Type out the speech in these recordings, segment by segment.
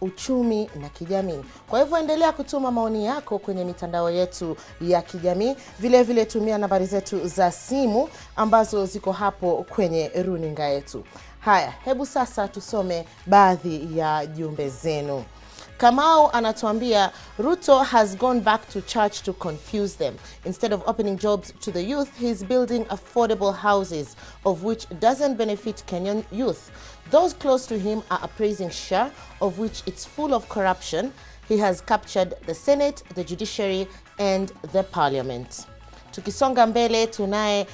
uchumi na kijamii. Kwa hivyo endelea kutuma maoni yako kwenye mitandao yetu ya kijamii. Vile vile tumia nambari zetu za simu ambazo ziko hapo kwenye runinga yetu. Haya, hebu sasa tusome baadhi ya jumbe zenu. Kamau anatuambia, "Ruto has gone back to church to confuse them. Instead of opening jobs to the youth, he's building affordable houses, of which doesn't benefit Kenyan youth. Those close to him are appraising SHA, of which it's full of corruption. He has captured the Senate, the judiciary and the parliament." Tukisonga mbele tunaye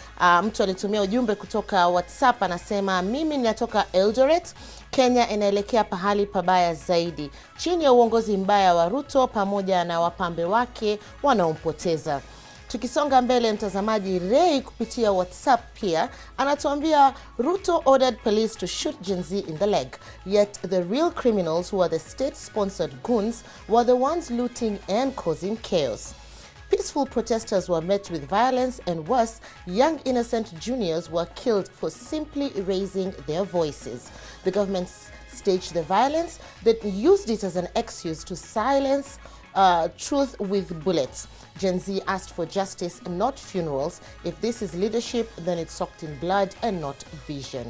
mtu alitumia ujumbe kutoka WhatsApp, anasema, "Mimi ninatoka Eldoret. Kenya inaelekea pahali pabaya zaidi chini ya uongozi mbaya wa Ruto pamoja na wapambe wake wanaompoteza." Tukisonga mbele, mtazamaji Ray kupitia WhatsApp pia anatuambia, "Ruto ordered police to shoot Gen Z in the leg, yet the real criminals, who are the state-sponsored goons, were the ones looting and causing chaos. Peaceful protesters were met with violence and worse, young innocent juniors were killed for simply raising their voices. The government staged the violence, then used it as an excuse to silence truth with bullets. Gen Z asked for justice, not funerals. If this is leadership, then it's soaked in blood and not vision."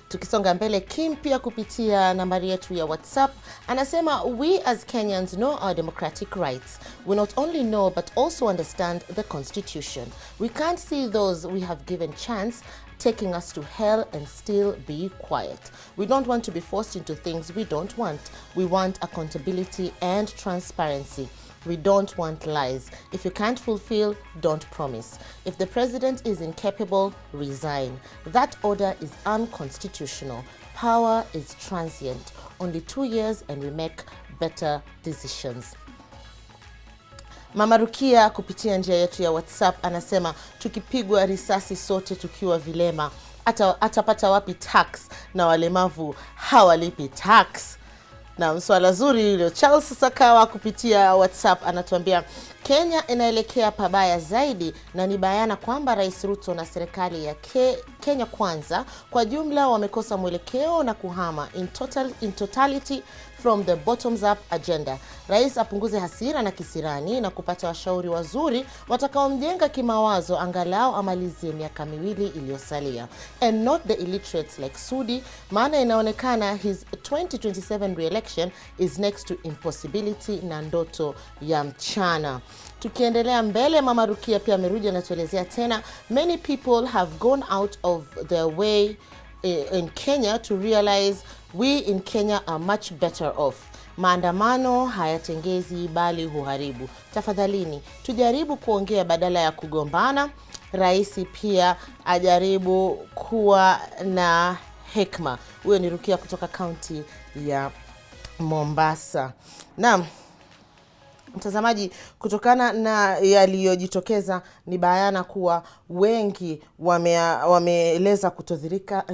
Tukisonga mbele, Kim pia kupitia nambari yetu ya WhatsApp anasema, "We as Kenyans know our democratic rights. We not only know but also understand the constitution. We can't see those we have given chance taking us to hell and still be quiet. We don't want to be forced into things we don't want. We want accountability and transparency. We don't want lies. If you can't fulfill, don't promise. If the president is incapable, resign. That order is unconstitutional. Power is transient. Only 2 years and we make better decisions." Mama Rukia kupitia njia yetu ya WhatsApp anasema, "Tukipigwa risasi sote tukiwa vilema, atapata wapi tax na walemavu hawalipi tax?" Na swala zuri hilo. Charles Sakawa kupitia WhatsApp anatuambia, "Kenya inaelekea pabaya zaidi na ni bayana kwamba Rais Ruto na serikali ya Kenya Kwanza kwa jumla wamekosa mwelekeo na kuhama in totality from the bottoms up agenda. Rais apunguze hasira na kisirani na kupata washauri wazuri watakaomjenga kimawazo, angalau amalizie miaka 2 iliyosalia, and not the illiterates like Sudi, maana inaonekana his 2027 re-election is next to impossibility na ndoto ya mchana." Tukiendelea mbele, Mama Rukia pia amerudi, anatuelezea tena, "Many people have gone out of their way in Kenya to realize we in Kenya are much better off. Maandamano hayatengezi bali huharibu. Tafadhalini tujaribu kuongea badala ya kugombana. Rais pia ajaribu kuwa na hekma." Huyo ni Rukia kutoka kaunti ya Mombasa. Naam, mtazamaji, kutokana na yaliyojitokeza ni bayana kuwa wengi wameeleza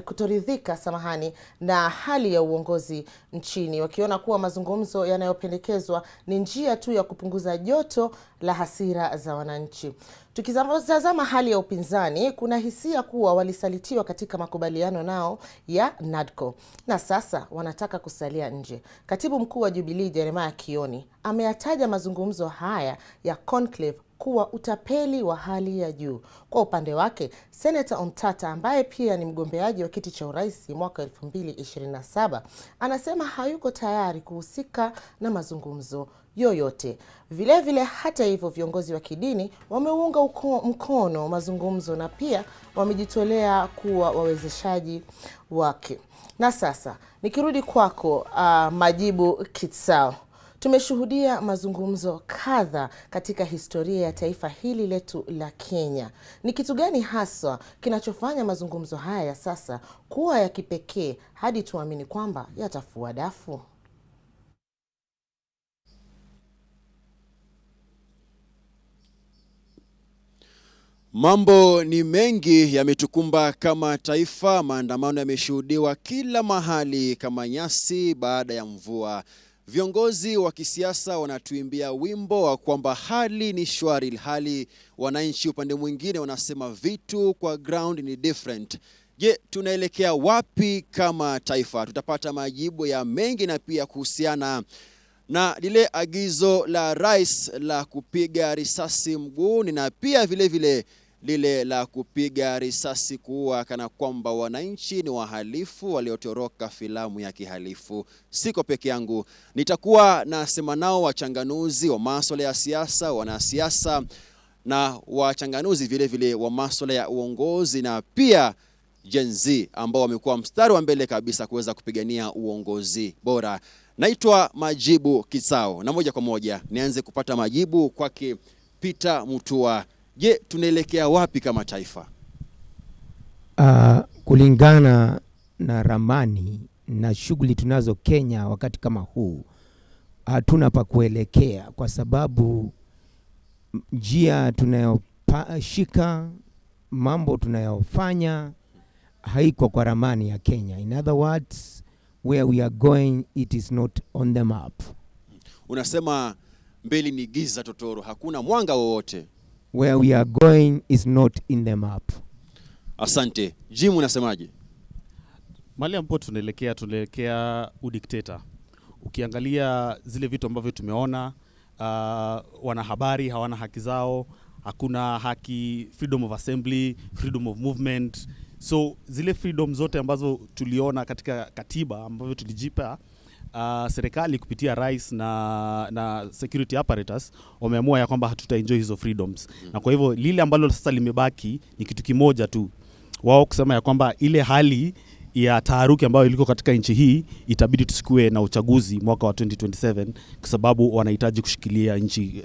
kutoridhika, samahani, na hali ya uongozi nchini, wakiona kuwa mazungumzo yanayopendekezwa ni njia tu ya kupunguza joto la hasira za wananchi. Tukitazama hali ya upinzani, kuna hisia kuwa walisalitiwa katika makubaliano nao ya NADCO na sasa wanataka kusalia nje. Katibu mkuu wa Jubilee, Jeremiah Kioni, ameyataja mazungumzo haya ya conclave kuwa utapeli wa hali ya juu. Kwa upande wake, Seneta Omtata, ambaye pia ni mgombeaji wa kiti cha urais mwaka 2027, anasema hayuko tayari kuhusika na mazungumzo yoyote. Vilevile vile, hata hivyo, viongozi wa kidini wameunga mkono mazungumzo na pia wamejitolea kuwa wawezeshaji wake. Na sasa nikirudi kwako, Majibu Kitsao, tumeshuhudia mazungumzo kadha katika historia ya taifa hili letu la Kenya. Ni kitu gani haswa kinachofanya mazungumzo haya ya sasa kuwa ya kipekee hadi tuamini kwamba yatafua dafu? Mambo ni mengi yametukumba kama taifa. Maandamano yameshuhudiwa kila mahali kama nyasi baada ya mvua. Viongozi wa kisiasa wanatuimbia wimbo wa kwamba hali ni shwari, hali wananchi upande mwingine wanasema vitu kwa ground ni different. Je, tunaelekea wapi kama taifa? Tutapata majibu ya mengi na pia kuhusiana na lile agizo la rais la kupiga risasi mguuni na pia vile vile lile la kupiga risasi kuua, kana kwamba wananchi ni wahalifu waliotoroka filamu ya kihalifu. Siko peke yangu, nitakuwa nasema nao wachanganuzi wa masuala ya siasa, wanasiasa na wachanganuzi vile vile wa masuala ya uongozi na pia Gen Z ambao wamekuwa mstari wa mbele kabisa kuweza kupigania uongozi bora. Naitwa Majibu Kisao na moja kwa moja nianze kupata majibu kwake Peter Mutua. Je, tunaelekea wapi kama taifa? Kulingana na ramani na shughuli tunazo Kenya wakati kama huu, hatuna pa kuelekea kwa sababu njia tunayoshika, mambo tunayofanya haiko kwa ramani ya Kenya. In other words, where we are going it is not on the map. Unasema mbele ni giza totoro, hakuna mwanga wowote. Where we are going is not in the map. Asante. Jim, unasemaje? Mahali ambapo tunaelekea udikteta. Ukiangalia zile vitu ambavyo tumeona, wanahabari hawana haki zao, hakuna haki, freedom of assembly, freedom of movement. So zile freedom zote ambazo tuliona katika katiba ambavyo tulijipa serikali kupitia rais na security apparatus wameamua ya kwamba hatutaenjoy hizo freedoms. Na kwa hivyo lile ambalo sasa limebaki ni kitu kimoja tu, wao kusema ya kwamba ile hali ya taharuki ambayo iliko katika nchi hii itabidi tusikue na uchaguzi mwaka wa 2027 kwa sababu wanahitaji kushikilia nchi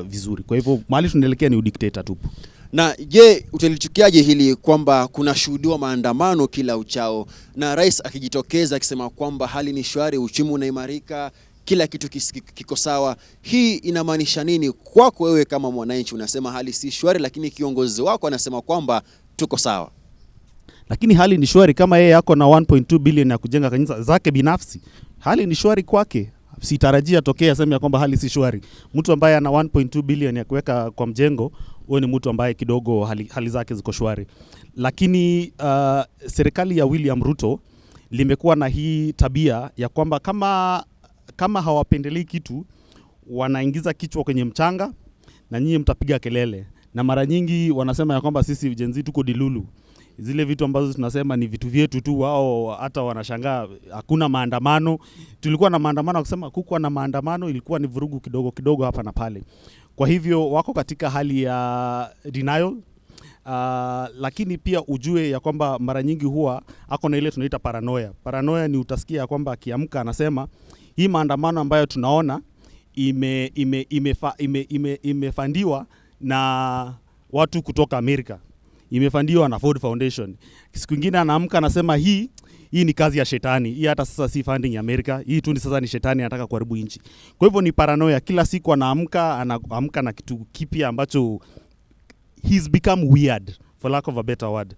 vizuri. Kwa hivyo mahali tunaelekea ni udikteta tupu. Na je, utalichukiaje hili kwamba kunashuhudiwa maandamano kila uchao na rais akijitokeza akisema kwamba hali ni shwari, uchumi unaimarika, kila kitu kiko sawa? Hii inamaanisha nini kwako wewe kama mwananchi? Unasema hali si shwari, lakini kiongozi wako anasema kwamba tuko sawa. Lakini hali ni shwari kama yeye ako na 1.2 billion ya kujenga kanisa zake binafsi. Hali ni shwari kwake. Sitarajia atokee aseme ya kwamba hali si shwari. Mtu ambaye ana 1.2 billion ya kuweka kwa mjengo, huyo ni mtu ambaye kidogo hali zake ziko shwari. Lakini serikali ya William Ruto limekuwa na hii tabia ya kwamba kama hawapendelei kitu wanaingiza kichwa kwenye mchanga na nyinyi mtapiga kelele. Na mara nyingi wanasema ya kwamba sisi Gen Z tuko dilulu. Zile vitu ambazo tunasema ni vitu vyetu tu, wao hata wanashangaa hakuna maandamano. Tulikuwa na maandamano, kusema kukuwa na maandamano ilikuwa ni vurugu kidogo kidogo hapa na pale. Kwa hivyo wako katika hali ya denial. Lakini pia ujue ya kwamba mara nyingi huwa ako na ile tunaita paranoia. Paranoia ni utasikia ya kwamba akiamka anasema hii maandamano ambayo tunaona imefandiwa na watu kutoka Amerika, imefandiwa na Ford Foundation. Siku nyingine anaamka anasema hii ni kazi ya shetani, hii hata sasa si funding ya Amerika, hii tu ni sasa ni shetani anataka kuharibu nchi. Kwa hivyo ni paranoia, kila siku anaamka na kitu kipya ambacho he's become weird for lack of a better word.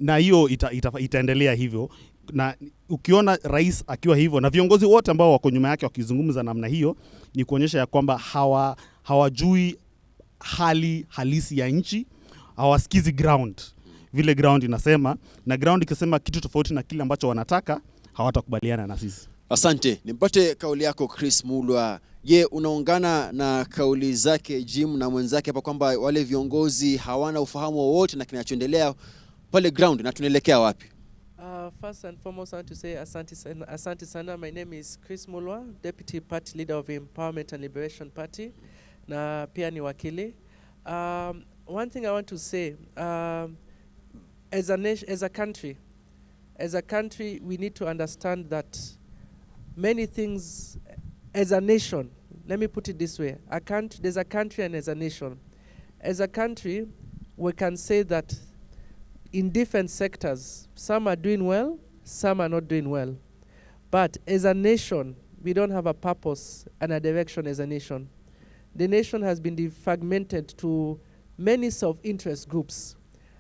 Na hiyo itaendelea hivyo. Na ukiona rais akiwa hivyo na viongozi wote ambao wako nyuma yake wakizungumza namna hiyo, ni kuonyesha ya kwamba hawajui hali halisi ya nchi, hawasikizi ground vile ground inasema, na ground ikisema kitu tofauti na kile ambacho wanataka hawatakubaliana na sisi. Asante. Nimpate kauli yako Chris Mulwa. Je, unaungana na kauli zake Jim na mwenzake hapa kwamba wale viongozi hawana ufahamu wowote na kinachoendelea pale ground na tunaelekea wapi? First and foremost, I want to say asante sana, asante sana. My name is Chris Mulwa, Deputy Party Leader of Empowerment and Liberation Party, na pia ni wakili. One thing I want to say, as a nation, as a country, we need to understand that many things as a nation, let me put it this way, there's a country and as a nation. As a country, we can say that in different sectors, some are doing well, some are not doing well. But as a nation, we don't have a purpose and a direction as a nation. The nation has been defragmented to many self-interest groups.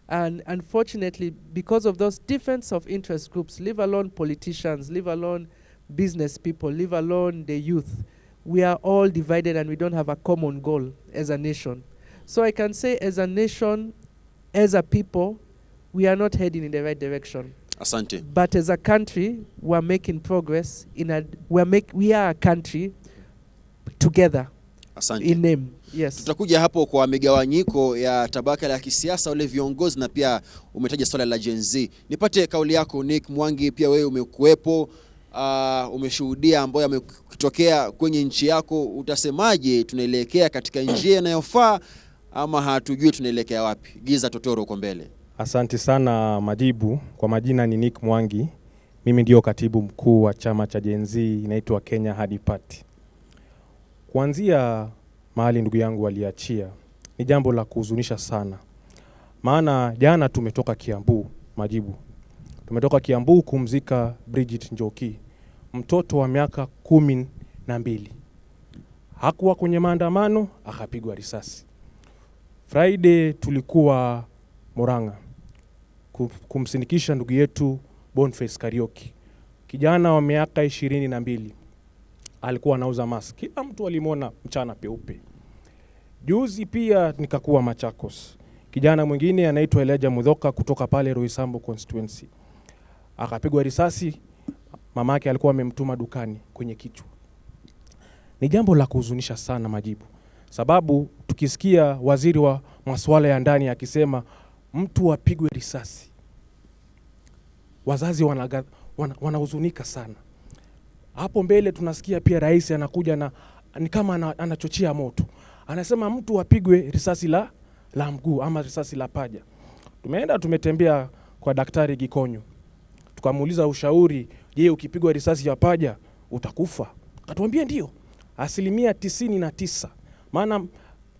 And unfortunately, because of those different self-interest groups, leave alone politicians, leave alone business people, leave alone the youth, we are all divided and we don't have a common goal as a nation. So I can say as a nation, as a people, We are not heading in the right direction. Asante. But as a country, we are making progress in a we are a country together. Asante. In name. Yes. Tutakuja hapo kwa migawanyiko ya tabaka la kisiasa, wale viongozi, na pia umetaja swala la Gen Z. Nipate kauli yako Nick Mwangi, pia wewe umekuwepo, umeshuhudia ambayo yametokea kwenye nchi yako. Utasemaje, tunaelekea katika njia inayofaa ama hatujui tunaelekea wapi? Giza totoro uko mbele. Asante sana Majibu. Kwa majina ni Nick Mwangi. Mimi ndio katibu mkuu wa chama cha Gen Z inaitwa Kenya Hadi Party. Kuanzia mahali ndugu yangu aliachia ni jambo la kuhuzunisha sana. Maana jana tumetoka Kiambu, Majibu. Tumetoka Kiambu kumzika Bridget Njoki, mtoto wa miaka 12. Hakuwa kwenye maandamano, akapigwa risasi. Friday tulikuwa Murang'a kumsindikisha ndugu yetu Boniface Kariuki, kijana wa miaka 22. Alikuwa anauza mask, kila mtu alimwona mchana peupe. Juzi pia nikakuwa Machakos, kijana mwingine anaitwa Elijah Mudhoka kutoka pale Roysambu constituency akapigwa risasi, mamake alikuwa amemtuma dukani kwenye kichwa. Ni jambo la kuhuzunisha sana Majibu, sababu tukisikia waziri wa masuala ya ndani akisema mtu apigwe risasi, wazazi wanahuzunika sana. Hapo mbele tunasikia pia rais anakuja na ni kama anachochea moto, anasema mtu apigwe risasi la mguu ama risasi la paja. Tumeenda tumetembea kwa Daktari Gikonyo, tukamuuliza ushauri, je, ukipigwa risasi ya paja utakufa? Akatuambia ndio, 99%.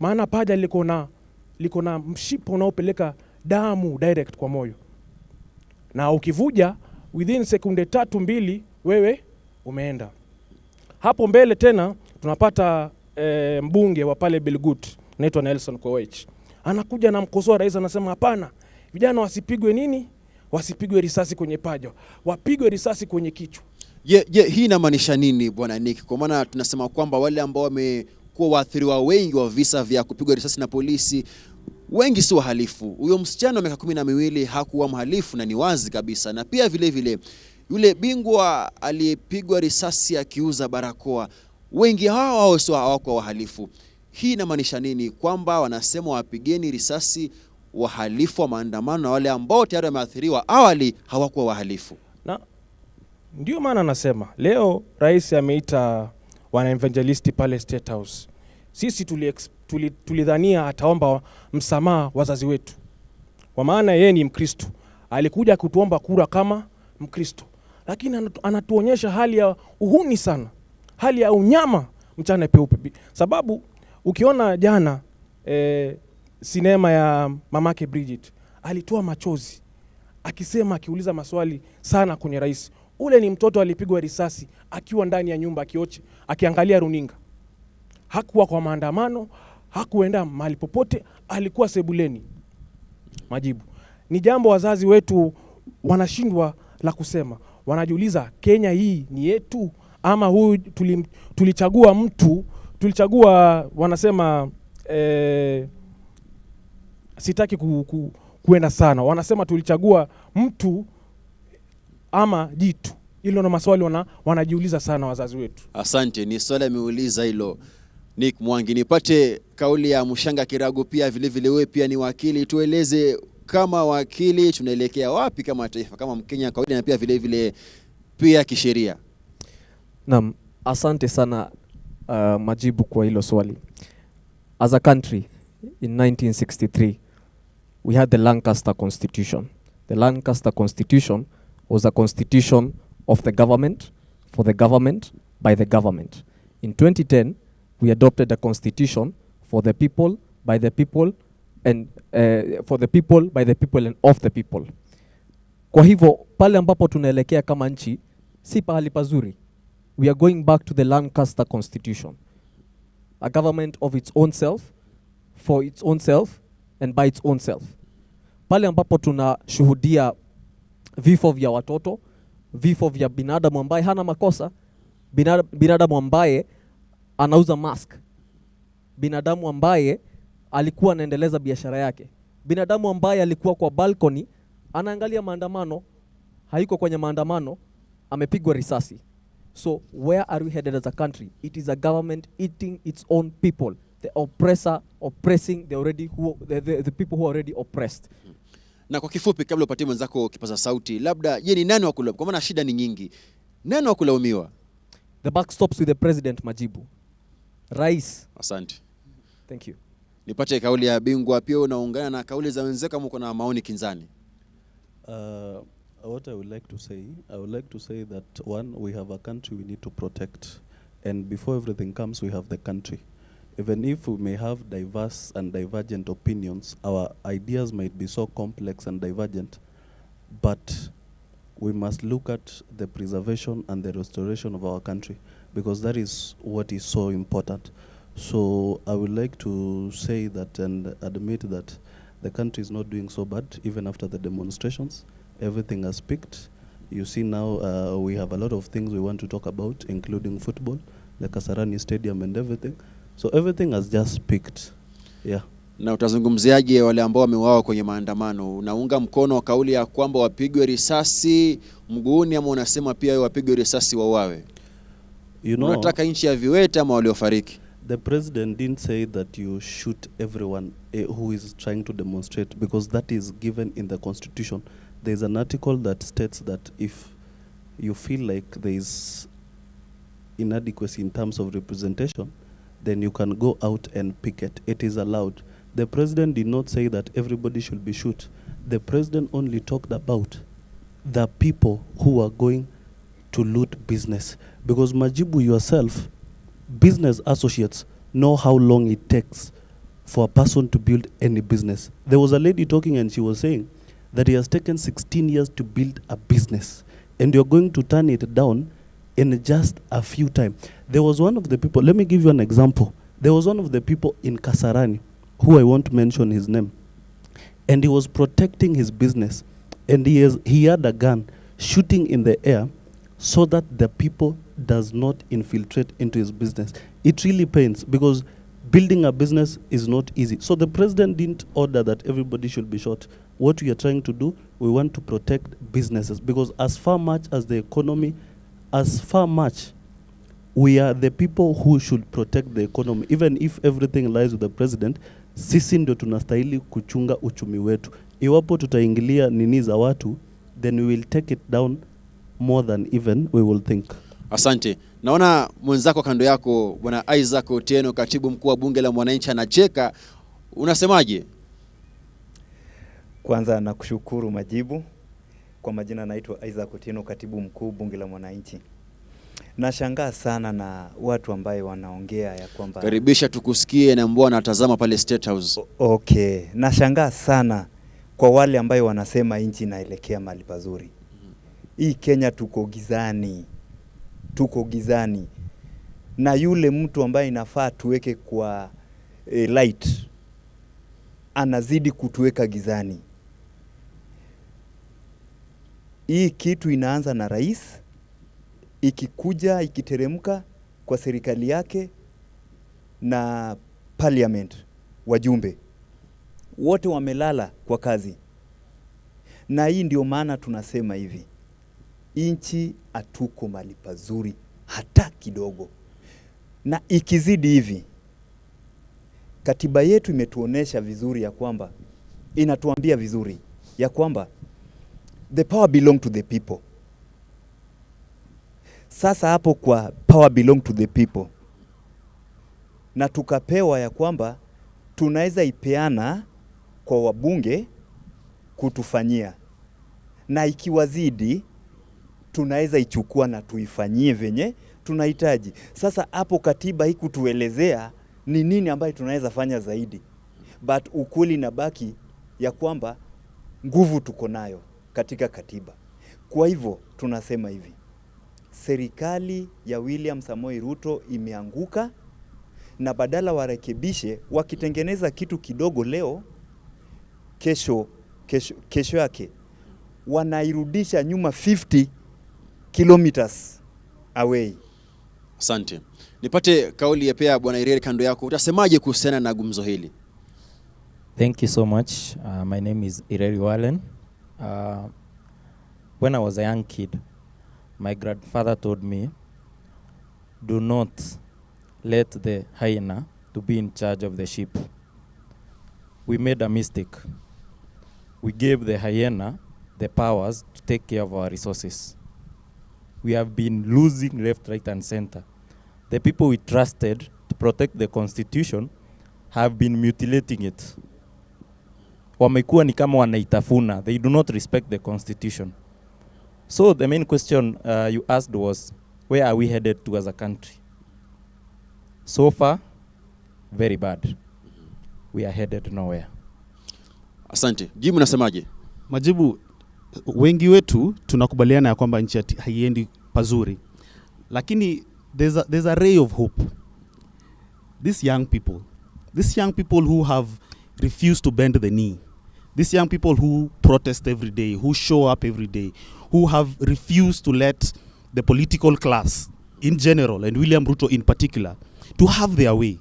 Maana paja liko na mshipa unaopeleka damu direct kwa moyo, na ukivuja within sekunde 3-2 wewe umeenda. Hapo mbele tena tunapata mbunge wa pale Belgut anaitwa Nelson Koech, anakuja na mkosoa rais, anasema hapana, vijana wasipigwe nini? Wasipigwe risasi kwenye paja, wapigwe risasi kwenye kichwa. Je, hii inamaanisha nini Bwana Nick? Kwa maana tunasema kwamba wale ambao wamekuwa waathiriwa wengi wa visa vya kupigwa risasi na polisi wengi si wahalifu. Huyo msichana wa miaka 12 hakuwa mhalifu na ni wazi kabisa. Na pia vile vile yule bingwa aliyepigwa risasi akiuza barakoa, wengi hao sio hawakuwa wahalifu. Hii inamaanisha nini? Kwamba wanasema wapigeni risasi wahalifu wa maandamano na wale ambao tayari wameathiriwa awali hawakuwa wahalifu. Na ndio maana nasema leo rais ameita wana evangelisti pale State House. Sisi tulidhania ataomba msamaha wazazi wetu, kwa maana yeye ni Mkristo, alikuja kutuomba kura kama Mkristo, lakini anatuonyesha hali ya uhuni sana, hali ya unyama mchana peupe. Sababu ukiona jana sinema ya mamake Bridget, alitoa machozi akisema, akiuliza maswali sana kwenye rais. Ule ni mtoto alipigwa risasi akiwa ndani ya nyumba akioche, akiangalia runinga. Hakuwa kwa maandamano, hakuenda mahali popote, alikuwa sebuleni. Majibu ni jambo wazazi wetu wanashindwa la kusema. Wanajiuliza, Kenya hii ni yetu ama huyu tulichagua mtu, tulichagua, wanasema sitaki kuenda sana, wanasema tulichagua mtu ama jitu. Hilo na maswali wanajiuliza sana wazazi wetu. Asante, ni swali ameuliza hilo Nick Mwangi. Nipate kauli ya Mushanga Kiragu pia vile vile, wewe pia ni wakili, tueleze kama wakili tunaelekea wapi kama taifa, kama Mkenya kawaida na pia vile vile pia kisheria. Naam, asante sana Majibu kwa hilo swali. As a country in 1963 we had the Lancaster Constitution. The Lancaster Constitution was a constitution of the government, for the government, by the government. In 2010, we adopted a constitution for the people, by the people, and for the people, by the people, and of the people. Kwa hivyo, pale ambapo tunaelekea kama nchi, si pahali pazuri. We are going back to the Lancaster Constitution. A government of its own self, for its own self, and by its own self. Pale ambapo tunashuhudia vifo vya watoto, vifo vya binadamu ambaye hana makosa, binadamu ambaye anauza mask, binadamu ambaye alikuwa anaendeleza biashara yake, binadamu ambaye alikuwa kwa balcony Anaangalia maandamano, hayuko kwenye maandamano, amepigwa risasi. So where are we headed as a country? It is a government eating its own people. The oppressor oppressing the already who, the people who are already oppressed. Na kwa kifupi, kabla upatie mwenzako kipaza sauti, labda je, ni nani wa kulaumiwa? Kwa maana shida ni nyingi, nani wa kulaumiwa? The buck stops with the president, Majibu. Rais. Asante. Thank you. Nipate kauli ya bingwa pia, unaungana na kauli za wenzako kama uko na maoni kinzani? What I would like to say, I would like to say that one, we have a country we need to protect, and before everything comes, we have the country. Even if we may have diverse and divergent opinions, our ideas might be so complex and divergent, but we must look at the preservation and the restoration of our country, because that is what is so important. So I would like to say that and admit that the country is not doing so bad, even after the demonstrations. Everything has peaked. You see now we have a lot of things we want to talk about, including football, the Kasarani Stadium and everything. So everything has just peaked. Yeah. Na utazungumziaje wale ambao wameuawa kwenye maandamano? Unaunga mkono kauli ya kwamba wapigwe risasi mguuni ama unasema pia wapigwe risasi wauawe? You know, unataka nchi ya viwete ama waliofariki? The president didn't say that you shoot everyone who is trying to demonstrate, because that is given in the constitution. There is an article that states that if you feel like there is inadequacy in terms of representation, then you can go out and picket. It is allowed. The president did not say that everybody should be shot. The president only talked about the people who are going to loot business. Because Majibu yourself, business associates know how long it takes for a person to build any business. There was a lady talking and she was saying that it has taken 16 years to build a business, and you're going to turn it down in just a few time. There was one of the people, let me give you an example. There was one of the people in Kasarani, who I won't mention his name, and he was protecting his business, and he had a gun shooting in the air so that the people does not infiltrate into his business. It really pains, because building a business is not easy. So the president didn't order that everybody should be shot. What we are trying to do, we want to protect businesses, because as far much as the economy, as far much we are the people who should protect the economy. Even if everything lies with the president, sisi ndio tunastahili kuchunga uchumi wetu. Iwapo tutaingilia nini za watu, then we will take it down more than even we will think. Asante. Naona mwenzako kando yako Bwana Isaac Otieno, katibu mkuu wa Bunge la Mwananchi, anacheka. Unasemaje? Kwanza nakushukuru Majibu. Kwa majina naitwa Isaac Otieno, katibu mkuu Bunge la Mwananchi. Nashangaa sana na watu ambaye wanaongea ya kwamba... Karibisha tukusikie na mbona anatazama pale State House. Okay, nashangaa sana kwa wale ambaye wanasema nchi inaelekea mahali pazuri. Hii Kenya tuko gizani. Tuko gizani. Na yule mtu ambaye inafaa tuweke kwa light anazidi kutuweka gizani. Hii kitu inaanza na rais, ikikuja ikiteremka kwa serikali yake na parliament, wajumbe wote wamelala kwa kazi. Na hii ndio maana tunasema hivi, nchi hatuko mahali pazuri hata kidogo. Na ikizidi hivi, katiba yetu imetuonesha vizuri ya kwamba, inatuambia vizuri ya kwamba the power belong to the people. Sasa hapo kwa power belong to the people, na tukapewa ya kwamba tunaweza ipeana kwa wabunge kutufanyia, na ikiwazidi tunaweza ichukua na tuifanyie venye tunahitaji. Sasa hapo katiba haikutuelezea ni nini ambayo tunaweza fanya zaidi, but ukweli inabaki ya kwamba nguvu tuko nayo katika katiba. Kwa hivyo tunasema hivi, serikali ya William Samoei Ruto imeanguka, na badala warekebishe, wakitengeneza kitu kidogo leo, kesho yake wanairudisha nyuma 50 kilometers away. Asante. Nipate kauli ya pia Bwana Ireri kando yako. Utasemaje kuhusiana na gumzo hili? Thank you so much. My name is Ireri Wallen. When I was a young kid, my grandfather told me, do not let the hyena to be in charge of the sheep. We made a mistake. We gave the hyena the powers to take care of our resources. We have been losing left, right, and center. The people we trusted to protect the constitution have been mutilating it. Wamekuwa ni kama wanaitafuna. They do not respect the constitution. So the main question you asked was, where are we headed to as a country? So far, very bad. We are headed nowhere. Asante. Jim, unasemaje? Majibu, wengi wetu tunakubaliana ya kwamba nchi haiendi pazuri, lakini there's a ray of hope. These young people who have refused to bend the knee, these young people who protest every day, who show up every day, who have refused to let the political class in general and William Ruto in particular to have their way.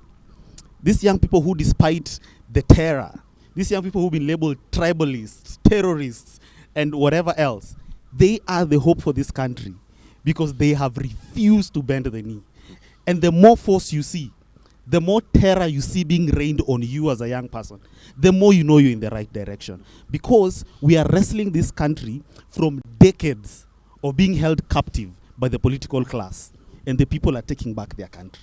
These young people who, despite the terror, these young people who've been labeled tribalists, terrorists, and whatever else, they are the hope for this country because they have refused to bend the knee. And the more force you see, the more terror you see being rained on you as a young person, the more you know you're in the right direction. Because we are wrestling this country from decades of being held captive by the political class, and the people are taking back their country.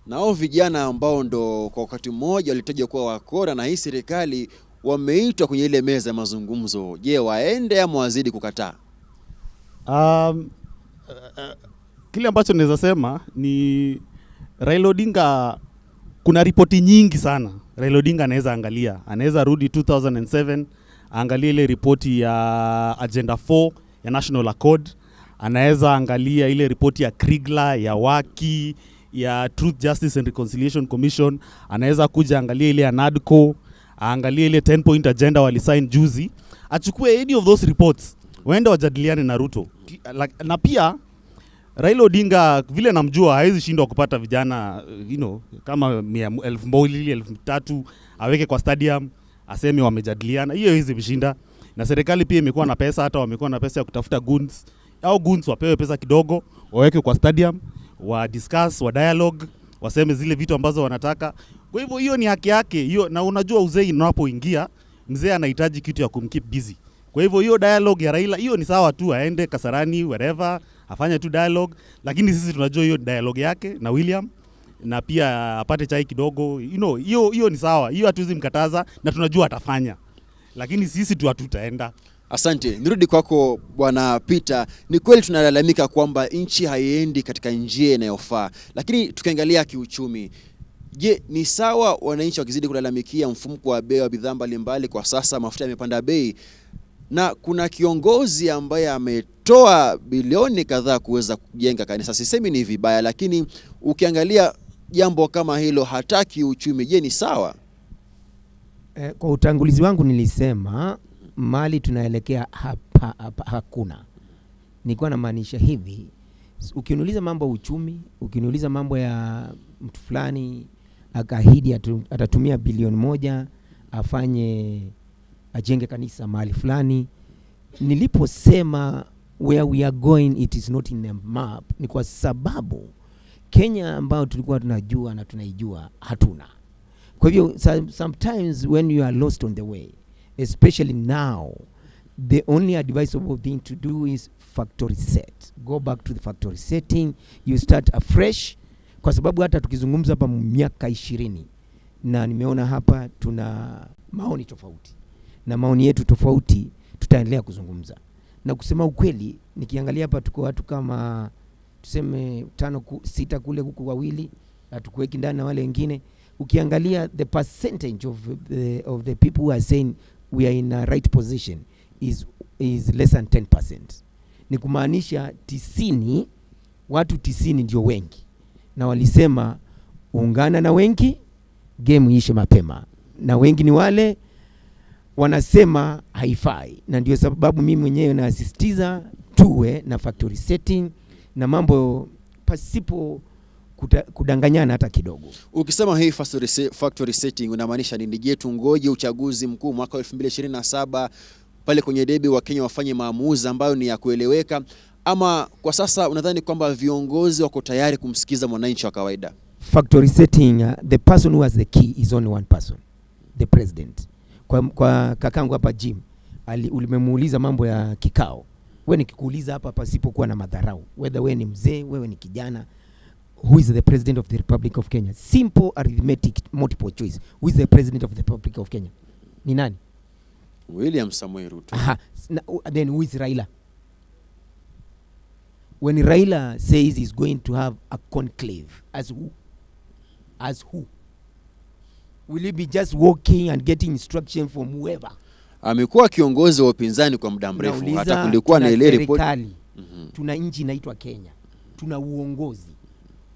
Nao vijana ambao ndo kwa wakati mmoja walitajwa kuwa wakora na hii serikali wameitwa kwenye ile meza ya mazungumzo. Je, waende ama wazidi kukataa? Kile ambacho naweza sema ni Raila Odinga, kuna ripoti nyingi sana Raila Odinga anaweza angalia, anaweza rudi 2007 aangalie ile ripoti ya Agenda 4 ya National Accord, anaweza angalia ile ripoti ya Kriegler ya Waki ya Truth, Justice and Reconciliation Commission, anaweza kuja angalia ile ya NADCO, aangalie ile 10 point agenda walisign juzi, achukue any of those reports, waende wajadiliane na Ruto. Like, na pia Raila Odinga vile namjua hawezi shindwa kupata vijana kama 2,000, 3,000 aweke kwa stadium aseme wamejadiliana, hiyo haiwezi mshinda. Na serikali pia imekuwa na pesa, hata wamekuwa na pesa ya kutafuta goons au goons wapewe pesa kidogo waweke kwa stadium wa discuss, wa dialogue, waseme zile vitu ambazo wanataka. Kwa hivyo hiyo ni haki yake hiyo, na unajua uzee unapoingia, mzee anahitaji kitu ya kumkeep busy. Kwa hivyo hiyo dialogue ya Raila hiyo ni sawa tu, aende Kasarani wherever afanye tu dialogue, lakini sisi tunajua hiyo dialogue yake na William na pia apate chai kidogo, hiyo hiyo ni sawa, hiyo hatuwezi mkataza na tunajua atafanya, lakini sisi tu hatutaenda. Asante. Nirudi kwako Bwana Peter. Ni kweli tunalalamika kwamba nchi haiendi katika njia inayofaa, lakini tukiangalia kiuchumi, je, ni sawa wananchi wakizidi kulalamikia mfumuko wa bei wa bidhaa mbalimbali? Kwa sasa mafuta yamepanda bei na kuna kiongozi ambaye ametoa bilioni kadhaa kuweza kujenga kanisa. Sisemi ni vibaya, lakini ukiangalia jambo kama hilo hata kiuchumi, je, ni sawa? Kwa utangulizi wangu nilisema mali tunaelekea hapa hakuna. Nilikuwa namaanisha hivi, ukiniuliza mambo ya uchumi, ukiniuliza mambo ya mtu fulani akaahidi atatumia bilioni 1 afanye ajenge kanisa mahali fulani, niliposema where we are going it is not in the map, ni kwa sababu Kenya ambayo tulikuwa tunajua na tunaijua hatuna. Kwa hivyo sometimes when you are lost on the way, especially now, the only advisable thing to do is factory set. Go back to the factory setting, you start afresh, kwa sababu hata tukizungumza hapa miaka 20 na nimeona hapa tuna maoni tofauti na maoni yetu tofauti, tutaendelea kuzungumza na kusema ukweli. Nikiangalia hapa tuko watu kama tuseme tano sita kule huku wawili, hatukuweki ndani na wale wengine. Ukiangalia the percentage of the people who are saying we are in a right position is less than 10%. Ni kumaanisha 90, watu 90 ndio wengi, na walisema ungana na wengi, game iishe mapema, na wengi ni wale wanasema haifai, na ndio sababu mimi mwenyewe nasisitiza tuwe na factory setting na mambo pasipo kudanganyana hata kidogo. Ukisema hii factory setting unamaanisha nini? Je, tungoje uchaguzi mkuu mwaka 2027 pale kwenye debe wa Kenya wafanye maamuzi ambayo ni ya kueleweka, ama kwa sasa unadhani kwamba viongozi wako tayari kumsikiza mwananchi wa kawaida? Factory setting, the person who has the key is only one person, the president. Kwa kakangu hapa Jim, ulimemuuliza mambo ya kikao. Wewe nikikuuliza hapa pasipokuwa na madharau, whether wewe ni mzee, wewe ni kijana, who is the president of the Republic of Kenya? Simple arithmetic multiple choice. Who is the president of the Republic of Kenya? Ni nani? William Samoei Ruto. Aha. Then who is Raila? When Raila says he's going to have a conclave, as who? As who? Will he be just walking and getting instruction from whoever? Amekuwa kiongozi wa upinzani kwa muda mrefu, hata kulikuwa na ile ripoti. Tuna nchi inaitwa Kenya, tuna uongozi.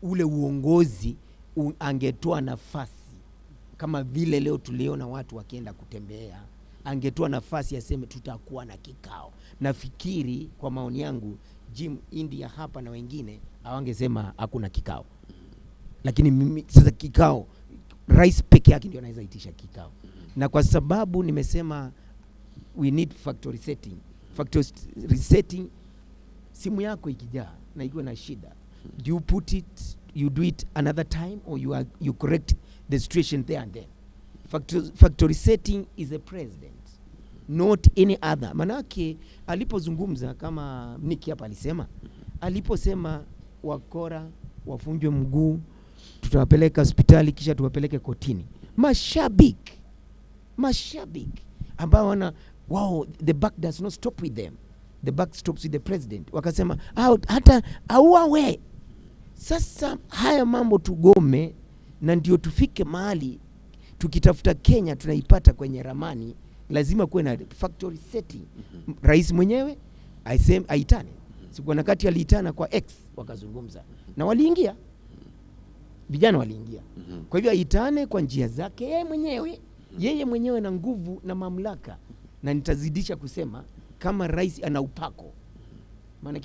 Ule uongozi angetoa nafasi kama vile leo tuliona watu wakienda kutembea, angetoa nafasi aseme tutakuwa na kikao. Nafikiri kwa maoni yangu Jim India hapa na wengine hawangesema hakuna kikao, lakini mimi sasa kikao, rais peke yake ndio anaweza itisha kikao. Na kwa sababu nimesema we need factory setting. Factory resetting, simu yako ikijaa na ikiwa na shida, do you put it, you do it another time, or you correct the situation there and then? Factory setting is a president, not any other. Manake alipozungumza kama Nick hapa alisema, aliposema wakora wafunjwe mguu, tutawapeleka hospitali kisha tuwapeleke kotini. Mashabiki ambao wana wao, the buck does not stop with them, the buck stops with the president. Wakasema hata auawe. Sasa haya mambo tugome, na ndio tufike mahali tukitafuta Kenya tunaipata kwenye ramani. Lazima kuwe na factory setting. Rais mwenyewe aitane. Siku na kati aliitana kwa X wakazungumza na waliingia, vijana waliingia. Kwa hivyo aitane kwa njia zake yeye mwenyewe na nguvu na mamlaka. Na nitazidisha kusema kama rais ana upako, maana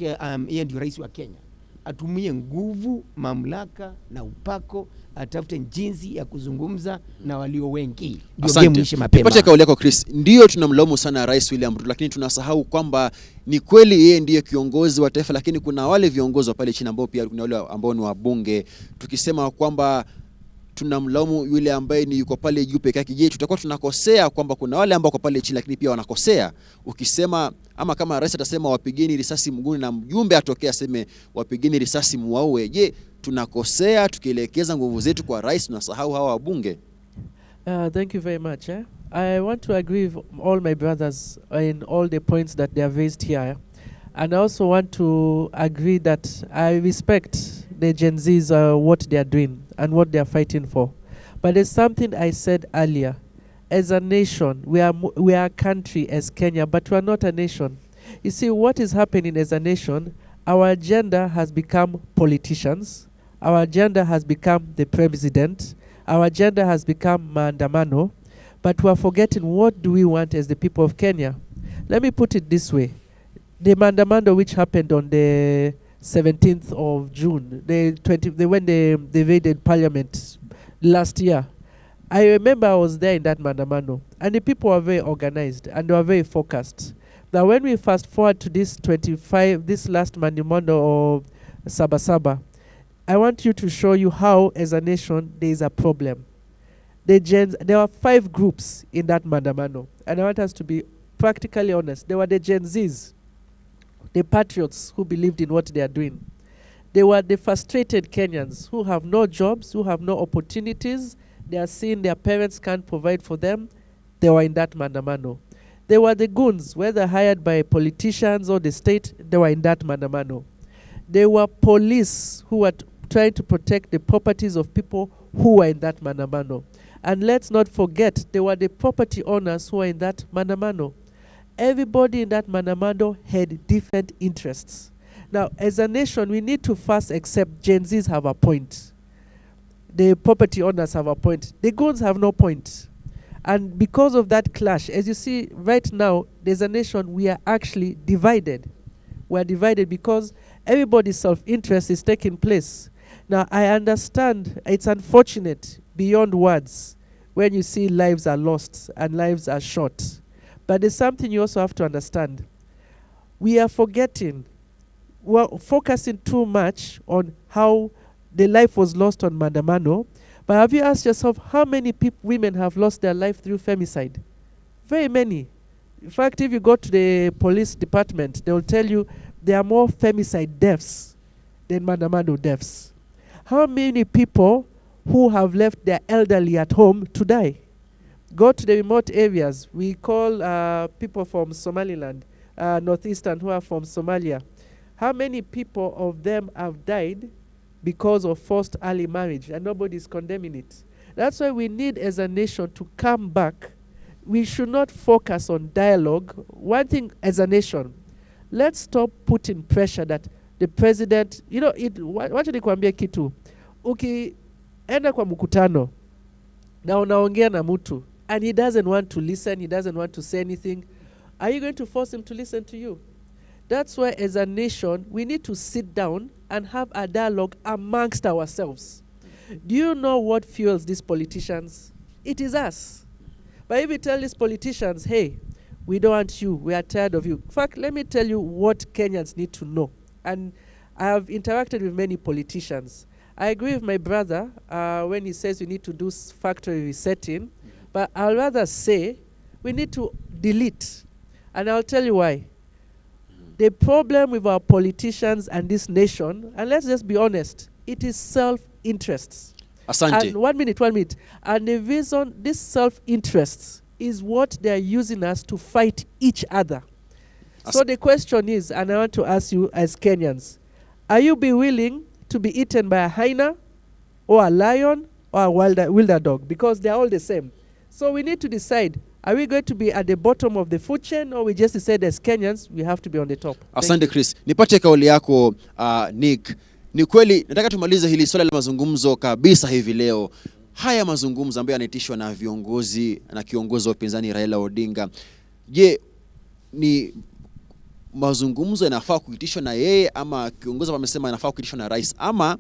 yeye ndio rais wa Kenya, atumie nguvu, mamlaka na upako, atafute jinsi ya kuzungumza na walio wengi. Asante. Nipate kauli yako Chris. Ndio tunamlaumu sana Rais William Ruto, lakini tunasahau kwamba ni kweli yeye ndiye kiongozi wa taifa, lakini kuna wale viongozi wa pale chini ambao pia kuna wale ambao ni wabunge. Tukisema kwamba tunamlaumu yule ambaye ni yuko pale juu peke yake, je, tutakuwa tunakosea kwamba kuna wale ambao wako pale chini lakini pia wanakosea? Ukisema ama kama rais atasema wapigeni risasi mguuni na mjumbe atokee aseme wapigeni risasi muwaue, je, tunakosea tukielekeza nguvu zetu kwa rais, tunasahau hawa wabunge? Thank you very much. I want to agree with all my brothers in all the points that they have raised here. And I also want to agree that I respect the Gen Zs, what they are doing and what they are fighting for. But there's something I said earlier. As a nation, we are a country as Kenya, but we are not a nation. You see, what is happening as a nation, our agenda has become politicians. Our agenda has become the president. Our agenda has become maandamano. But we are forgetting, what do we want as the people of Kenya? Let me put it this way. The maandamano which happened on the 17th of June, when they raided parliament last year, I remember I was there in that maandamano, and the people were very organized and they were very focused. Now, when we fast forward to this this last maandamano of Sabasaba, I want you to show you how, as a nation, there is a problem. There were 5 groups in that maandamano, and I want us to be practically honest. There were the Gen Zs, the patriots who believed in what they are doing. They were the frustrated Kenyans who have no jobs, who have no opportunities. They are seeing their parents can't provide for them. They were in that maandamano. They were the goons, whether hired by politicians or the state, they were in that maandamano. They were police who were trying to protect the properties of people who were in that maandamano. And let's not forget, they were the property owners who were in that maandamano. Everybody in that maandamano had different interests. Now, as a nation, we need to first accept Gen Zs have a point. The property owners have a point. The goons have no point. And because of that clash, as you see right now, there's a nation, we are actually divided. We are divided because everybody's self-interest is taking place. Now, I understand it's unfortunate beyond words when you see lives are lost and lives are short. But there's something you also have to understand. We are forgetting, we're focusing too much on how the life was lost on Maandamano. But have you asked yourself how many women have lost their life through femicide? Very many. In fact, if you go to the police department, they will tell you there are more femicide deaths than Maandamano deaths. How many people who have left their elderly at home to die? Go to the remote areas. We call people from Somaliland, northeastern, who are from Somalia. How many people of them have died because of forced early marriage? And nobody's condemning it. That's why we need as a nation to come back. We should not focus on dialogue. One thing as a nation, let's stop putting pressure that the president, you know, wacha nikwambie kitu. Ukienda kwa mkutano na unaongea na mtu and he doesn't want to listen, he doesn't want to say anything, are you going to force him to listen to you? That's why as a nation, we need to sit down and have a dialogue amongst ourselves. Do you know what fuels these politicians? It is us. But if we tell these politicians, hey, we don't want you, we are tired of you. In fact, let me tell you what Kenyans need to know. And I have interacted with many politicians. I agree with my brother when he says we need to do factory resetting, but I'll rather say we need to delete. And I'll tell you why. The problem with our politicians and this nation, and let's just be honest, it is self-interest. Asante. And 1 minute, 1 minute. And the reason this self-interest is what they are using us to fight each other. So the question is, and I want to ask you as Kenyans, are you be willing to be eaten by a hyena or a lion or a wilder dog? Because they are all the same. So we need to decide, are we going to be at the bottom of the food chain, or we just decide as Kenyans, we have to be on the top? Asante Chris. Nipate kauli yako Nick. Ni kweli nataka tumalize hili swala la mazungumzo kabisa hivi leo. Haya mazungumzo ambayo yanaitishwa na viongozi na kiongozi wa upinzani Raila Odinga. Je, ni mazungumzo yanafaa kuitishwa na yeye ama kiongozi amesema yanafaa kuitishwa na rais, ama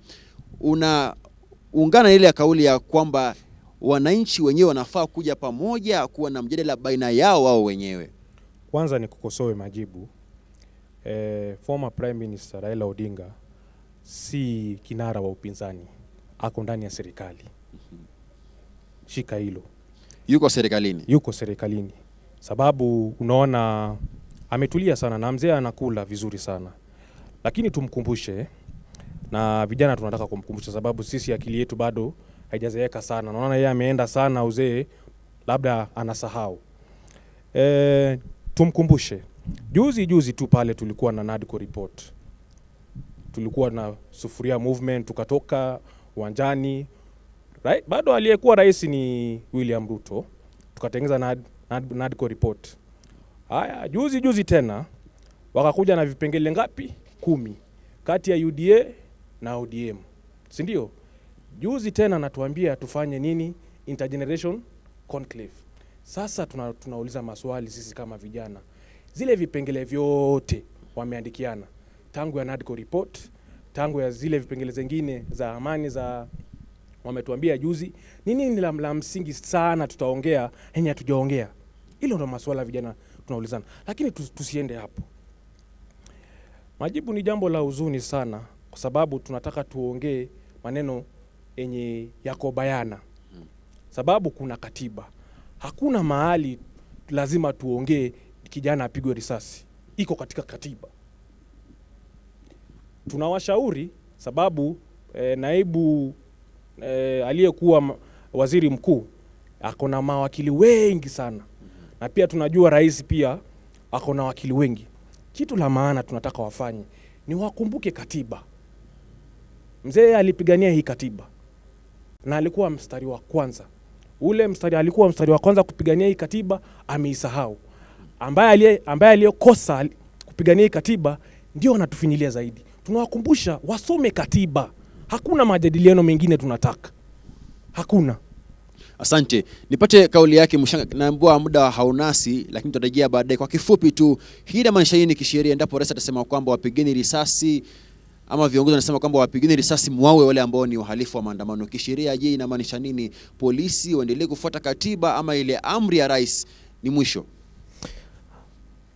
unaungana ile ya kauli ya kwamba wananchi wenyewe wanafaa kuja pamoja kuwa na mjadala baina yao wao wenyewe? Kwanza ni kukosoe majibu. Former Prime Minister Raila Odinga si kinara wa upinzani, ako ndani ya serikali. Shika hilo. Yuko serikalini. Yuko serikalini. Sababu unaona ametulia sana na mzee anakula vizuri sana. Lakini tumkumbushe, na vijana tunataka kumkumbusha sababu sisi akili yetu bado haijazeeka sana. Naona yeye ameenda sana uzee, labda anasahau. Tumkumbushe. Juzi tu pale tulikuwa na NADCO report. Tulikuwa na Sufuria movement, tukatoka uwanjani. Right? Bado aliyekuwa rais ni William Ruto. Tukatengeneza NADCO report. Haya, juzi tena wakakuja na vipengele ngapi? 10 kati ya UDA na ODM. Si ndio? Juzi tena natuambia tufanye nini? Intergeneration conclave. Sasa tunauliza maswali sisi kama vijana. Zile vipengele vyote wameandikiana. Tangu ya NADCO report, tangu ya zile vipengele zingine za amani za wametuambia juzi, nini ni la msingi sana tutaongea yenye hatujaongea. Hilo ndo maswala vijana tunaulizana. Lakini tusiende hapo. Majibu ni jambo la huzuni sana kwa sababu tunataka tuongee maneno yenye yako bayana. Sababu kuna katiba. Hakuna mahali lazima tuongee kijana apigwe risasi. Iko katika katiba. Tunawashauri sababu naibu aliyekuwa waziri mkuu ako na mawakili wengi sana. Na pia tunajua rais pia ako na wakili wengi. Kitu la maana tunataka wafanye ni wakumbuke katiba. Mzee alipigania hii katiba na alikuwa mstari wa kwanza. Ule mstari alikuwa mstari wa kwanza kupigania hii katiba, ameisahau. Ambaye aliyokosa kupigania hii katiba ndio anatufinyilia zaidi. Tunawakumbusha wasome katiba. Hakuna majadiliano mengine tunataka. Hakuna. Asante. Nipate kauli yake Mshanga. Naambiwa muda haunasi, lakini tutarejea baadaye. Kwa kifupi tu, hii inamaanisha nini kisheria endapo rais atasema kwamba wapigeni risasi ama viongozi wanasema kwamba wapigeni risasi muawe wale ambao ni wahalifu wa maandamano? Kisheria je, inamaanisha nini? Polisi waendelee kufuata katiba ama ile amri ya rais ni mwisho?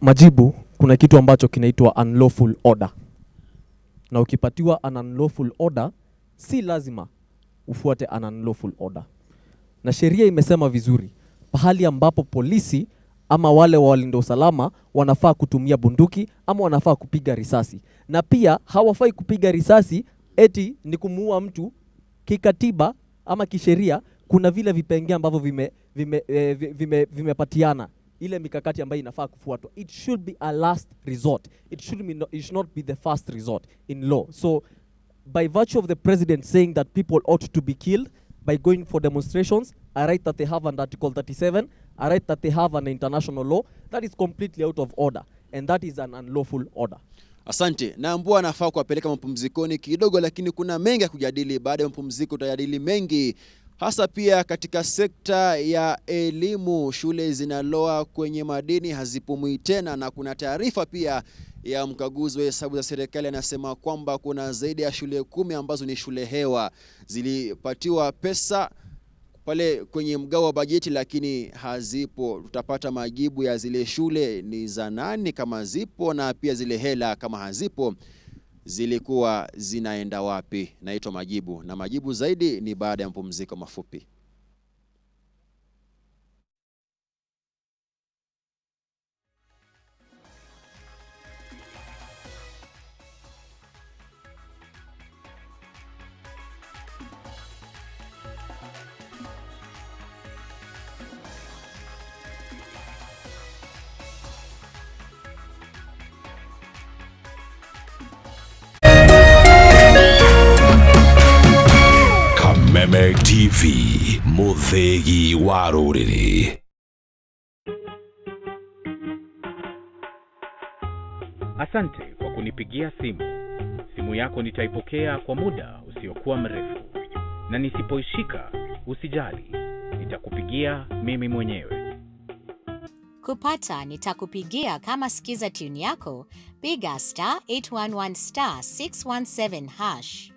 Majibu, kuna kitu ambacho kinaitwa unlawful order, na ukipatiwa an unlawful order si lazima ufuate an unlawful order, na sheria imesema vizuri, pahali ambapo polisi ama wale wa walinda usalama wanafaa kutumia bunduki ama wanafaa kupiga risasi, na pia hawafai kupiga risasi eti ni kumuua mtu. Kikatiba ama kisheria kuna vile vipengee ambavyo vimepatiana ile mikakati ambayo inafaa kufuatwa. It should be a last resort. It should not be the first resort in law. So by virtue of the president saying that people ought to be killed by going for demonstrations, a right that they have under Article 37, a right that they have under international law, that is completely out of order, and that is an unlawful order. Asante. Naambua anafaa kuwapeleka mapumzikoni kidogo, lakini kuna mengi ya kujadili. Baada ya mapumziko tutajadili mengi, hasa pia katika sekta ya elimu. Shule zinaloa kwenye madini hazipumui tena, na kuna taarifa pia ya mkaguzi wa hesabu za serikali anasema kwamba kuna zaidi ya shule 10 ambazo ni shule hewa zilipatiwa pesa pale kwenye mgao wa bajeti lakini hazipo. Tutapata majibu ya zile shule ni za nani kama zipo, na pia zile hela kama hazipo zilikuwa zinaenda wapi. Naitwa Majibu, na majibu zaidi ni baada ya mapumziko mafupi. Kameme TV, muthegi wa rũrĩrĩ. Asante kwa kunipigia simu. Simu yako nitaipokea kwa muda usiokuwa mrefu, na nisipoishika usijali, nitakupigia mimi mwenyewe. Kupata nitakupigia kama skiza tune yako, piga star 811 star 617 hash.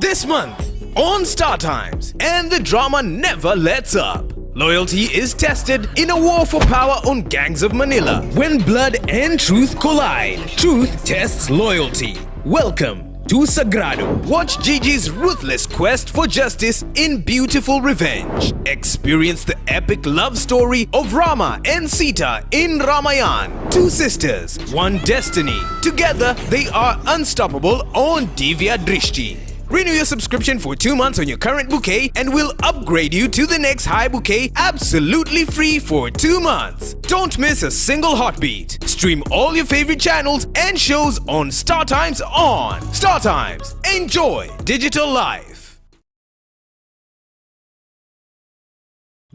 This month on Star Times, and the drama never lets up. Loyalty is tested in a war for power on Gangs of Manila. When blood and truth collide, truth tests loyalty. Welcome to Sagrado. Watch Gigi's ruthless quest for justice in Beautiful Revenge. Experience the epic love story of Rama and Sita in Ramayan. Two sisters, one destiny. Together, they are unstoppable on Divya Drishti. Renew your subscription for 2 months on your current bouquet and we'll upgrade you to the next high bouquet absolutely free for 2 months. Don't miss a single heartbeat. Stream all your favorite channels and shows on Star Times On. Star Times. Enjoy digital life.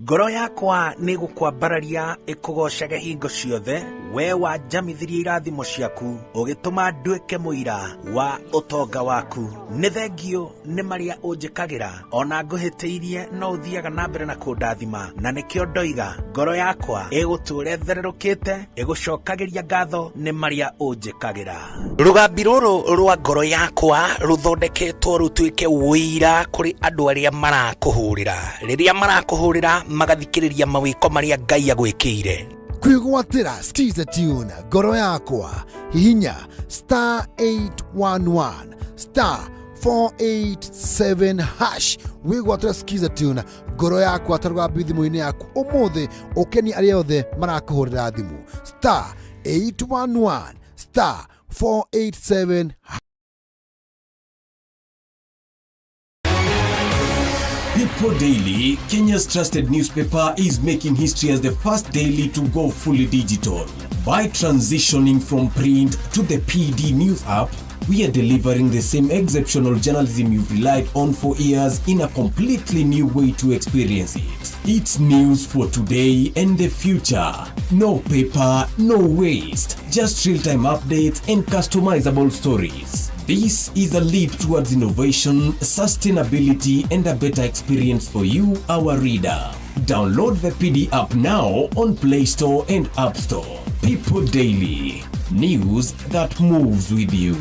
Ngoro yakwa nĩ gũkwambararia ĩkũgocage hingo ciothe, we wanjamithirie irathimo ciaku, ũgĩtũma nduĩke mũira wa ũtonga waku. Nĩ thengio nĩ marĩa ũnjĩkagĩra, ona ngũhĩtĩirie no ũthiaga na mbere na kũndathima, na nĩkĩo ndoiga ngoro yakwa ĩgũtũũra ĩthererũkĩte, ĩgũcokagĩria ngatho nĩ marĩa ũnjĩkagĩra. Rũgambi rũrũ rwa ngoro yakwa rũthondeketwo rũtuĩke ũira kũrĩ andũ arĩa marakũhũrĩra. Rĩrĩa marakũhũrĩra magathikĩrĩria mawĩko marĩa Ngai agwĩkĩire. Kwĩgwatĩra Skiza Tune ngoro yakwa, hihinya star 811 star 487 hash wĩgwatĩra Skiza Tune ngoro yakwa ta rũgambi thimũ-inĩ yaku ũmũthĩ, ũkenie arĩa othe marakũhũrĩra thimũ star 811 star 487. People Daily, Kenya's trusted newspaper, is making history as the first daily to go fully digital. By transitioning from print to the PD News app, we are delivering the same exceptional journalism you've relied on for years in a completely new way to experience it. It's news for today and the future. No paper, no waste. Just real-time updates and customizable stories. This is a leap towards innovation, sustainability, and a better experience for you, our reader. Download the PD app now on Play Store and App Store. People Daily. News that moves with you.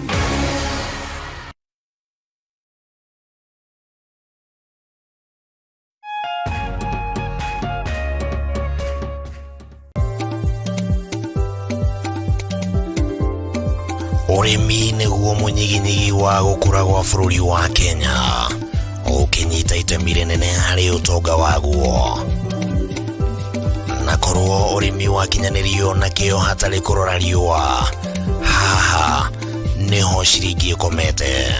Ũrĩmi nĩguo mũnyiginyigi wa gũkũra gwa bũrũri wa Kenya, ũkĩnyita itemi rĩnene harĩ ũtonga waguo. Na korwo ũrĩmi wakinyanĩrio na kĩo hatarĩ kũrora riũa, haha nĩho ciringi ĩkomete.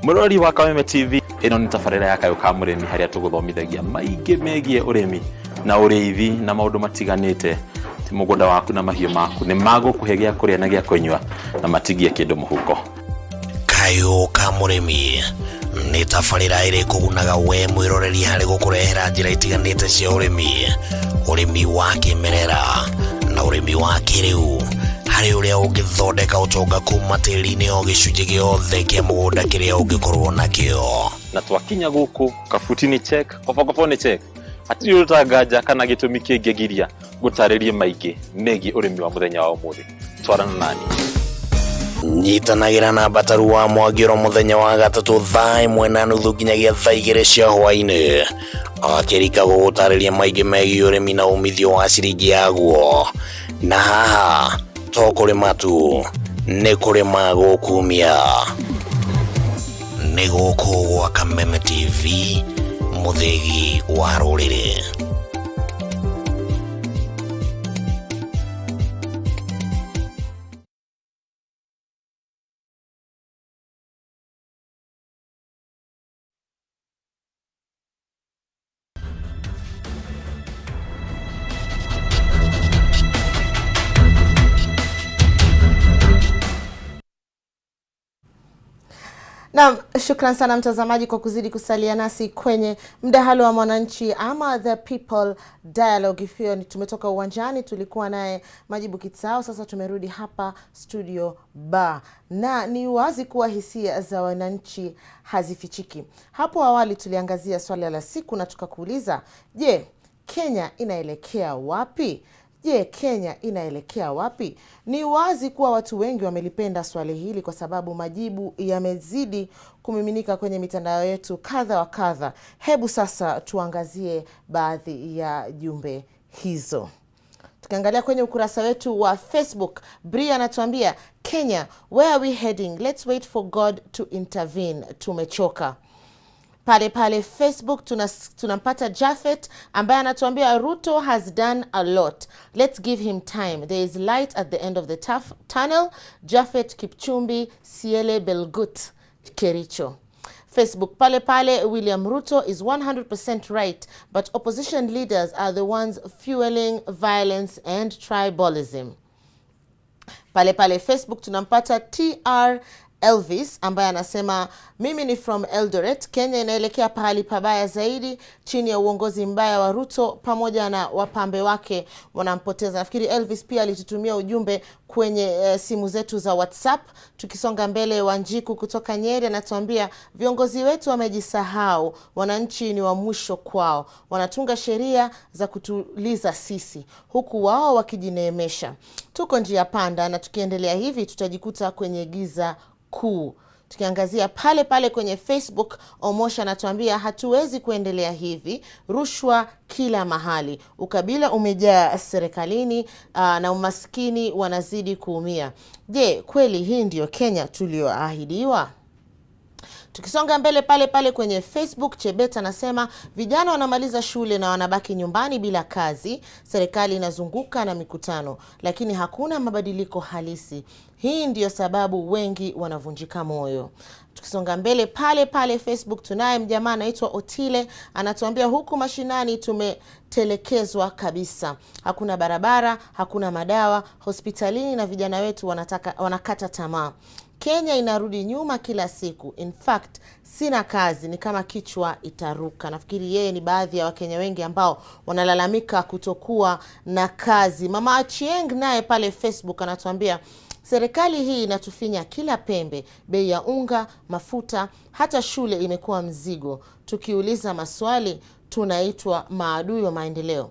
Mũrori wa Kameme TV, ĩno nĩ tabarĩra ya Kayũ ka Mũrĩmi, harĩa tũgũthomithagia maingĩ megiĩ ũrĩmi na ũrĩithi na maũndũ matiganĩte. Ti mũgũnda waku na mahiũ maku nĩ magũkũhe gĩa kũrĩa na gĩa kũnyua na matigie kĩndũ mũhuko. Kayũ ka Mũrĩmi nĩ tabarĩra ĩrĩ kũgunaga we mwĩroreri harĩ gũkũrehera njĩra itiganĩte cia ũrĩmi, ũrĩmi wa kĩmerera na ũrĩmi wa kĩrĩu, harĩ ũrĩa ũngĩthondeka ũtonga kuma tĩri-inĩ o gĩcunjĩ gĩothe kĩa mũgũnda kĩrĩa ũngĩkorwo nakĩo. Na twakinya gũkũ, kabuti nĩ check, kobokobo nĩ check, hatirĩ ũrũtanganja kana gĩtũmi kĩngĩgiria gũtarĩrie maingĩ megiĩ ũrĩmi wa mũthenya wa ũmũthĩ. Twarana nani. Nyitanagĩra na Mbataru wa Mwangĩro mũthenya wa gatatũ 1:30 nginyagia 2:00 cia hwaĩ-inĩ, akĩrika gũgũtarĩria maingĩ megiĩ ũrĩmi na umithio wa ciringi yaguo. Na haha to kũrĩma tu, nĩ kũrĩma gũkumia. Nĩ gũkũ gwa Kameme TV, mũthĩgi wa rũrĩrĩ. Naam, shukran sana mtazamaji kwa kuzidi kusalia nasi kwenye mdahalo wa Mwananchi ama The People Dialogue. Hiyo ni tumetoka uwanjani, tulikuwa naye Majibu Kitsao, sasa tumerudi hapa studio ba, na ni wazi kuwa hisia za wananchi hazifichiki. Hapo awali tuliangazia swala la siku na tukakuuliza, je, Kenya inaelekea wapi? Je, Kenya inaelekea wapi? Ni wazi kuwa watu wengi wamelipenda swali hili kwa sababu majibu yamezidi kumiminika kwenye mitandao yetu kadha wa kadha. Hebu sasa tuangazie baadhi ya jumbe hizo. Tukiangalia kwenye ukurasa wetu wa Facebook, Bria anatuambia, Kenya, where are we heading? Let's wait for God to intervene. Tumechoka. Pale pale Facebook tunampata Jafet ambaye anatuambia Ruto has done a lot. Let's give him time. There is light at the end of the tunnel. Jafet Kipchumbi, Siele Belgut, Kericho. Facebook pale pale, William Ruto is 100% right, but opposition leaders are the ones fueling violence and tribalism. Pale pale Facebook tunampata TR Elvis ambaye anasema mimi ni from Eldoret, Kenya inaelekea pahali pabaya zaidi chini ya uongozi mbaya wa Ruto pamoja na wapambe wake wanampoteza. Nafikiri Elvis pia alitutumia ujumbe kwenye simu zetu za WhatsApp. Tukisonga mbele, Wanjiku kutoka Nyeri anatuambia viongozi wetu wamejisahau, wananchi ni wa mwisho kwao, wanatunga sheria za kutuliza sisi huku wao wakijineemesha. Tuko njia panda na tukiendelea hivi tutajikuta kwenye giza kuu. Tukiangazia pale pale kwenye Facebook, Omosha anatuambia hatuwezi kuendelea hivi, rushwa kila mahali, ukabila umejaa serikalini, na umaskini wanazidi kuumia. Je, kweli hii ndiyo Kenya tuliyoahidiwa? Tukisonga mbele pale pale kwenye Facebook, Chebet anasema vijana wanamaliza shule na wanabaki nyumbani bila kazi, serikali inazunguka na mikutano lakini hakuna mabadiliko halisi. Hii ndiyo sababu wengi wanavunjika moyo. Tukisonga mbele pale pale Facebook, tunaye mjamaa anaitwa Otile anatuambia huku mashinani tumetelekezwa kabisa, hakuna barabara, hakuna madawa hospitalini na vijana wetu wanakata tamaa. Kenya inarudi nyuma kila siku. In fact, sina kazi, ni kama kichwa itaruka. Nafikiri yeye ni baadhi ya Wakenya wengi ambao wanalalamika kutokuwa na kazi. Mama Achieng naye pale Facebook anatuambia serikali hii inatufinya kila pembe, bei ya unga, mafuta, hata shule imekuwa mzigo. Tukiuliza maswali tunaitwa maadui wa maendeleo.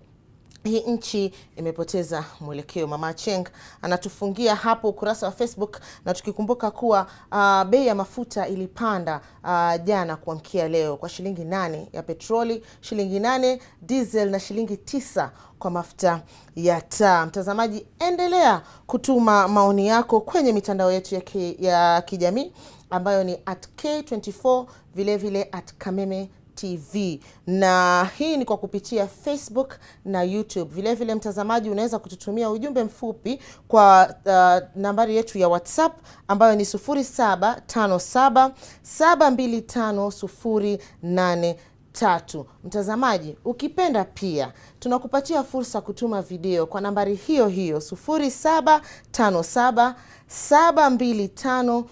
Hii nchi imepoteza mwelekeo. Mama Acheng anatufungia hapo ukurasa wa Facebook, na tukikumbuka kuwa bei ya mafuta ilipanda jana kuamkia leo kwa shilingi 8 ya petroli, shilingi 8 diesel na shilingi 9 kwa mafuta ya taa. Mtazamaji, endelea kutuma maoni yako kwenye mitandao yetu ya kijamii ambayo ni @K24, vilevile @Kameme TV, na hii ni kwa kupitia Facebook na YouTube. Vile vile mtazamaji, unaweza kututumia ujumbe mfupi kwa nambari yetu ya WhatsApp ambayo ni 0757 725 083. Mtazamaji, ukipenda pia tunakupatia fursa kutuma video kwa nambari hiyo hiyo 0757 725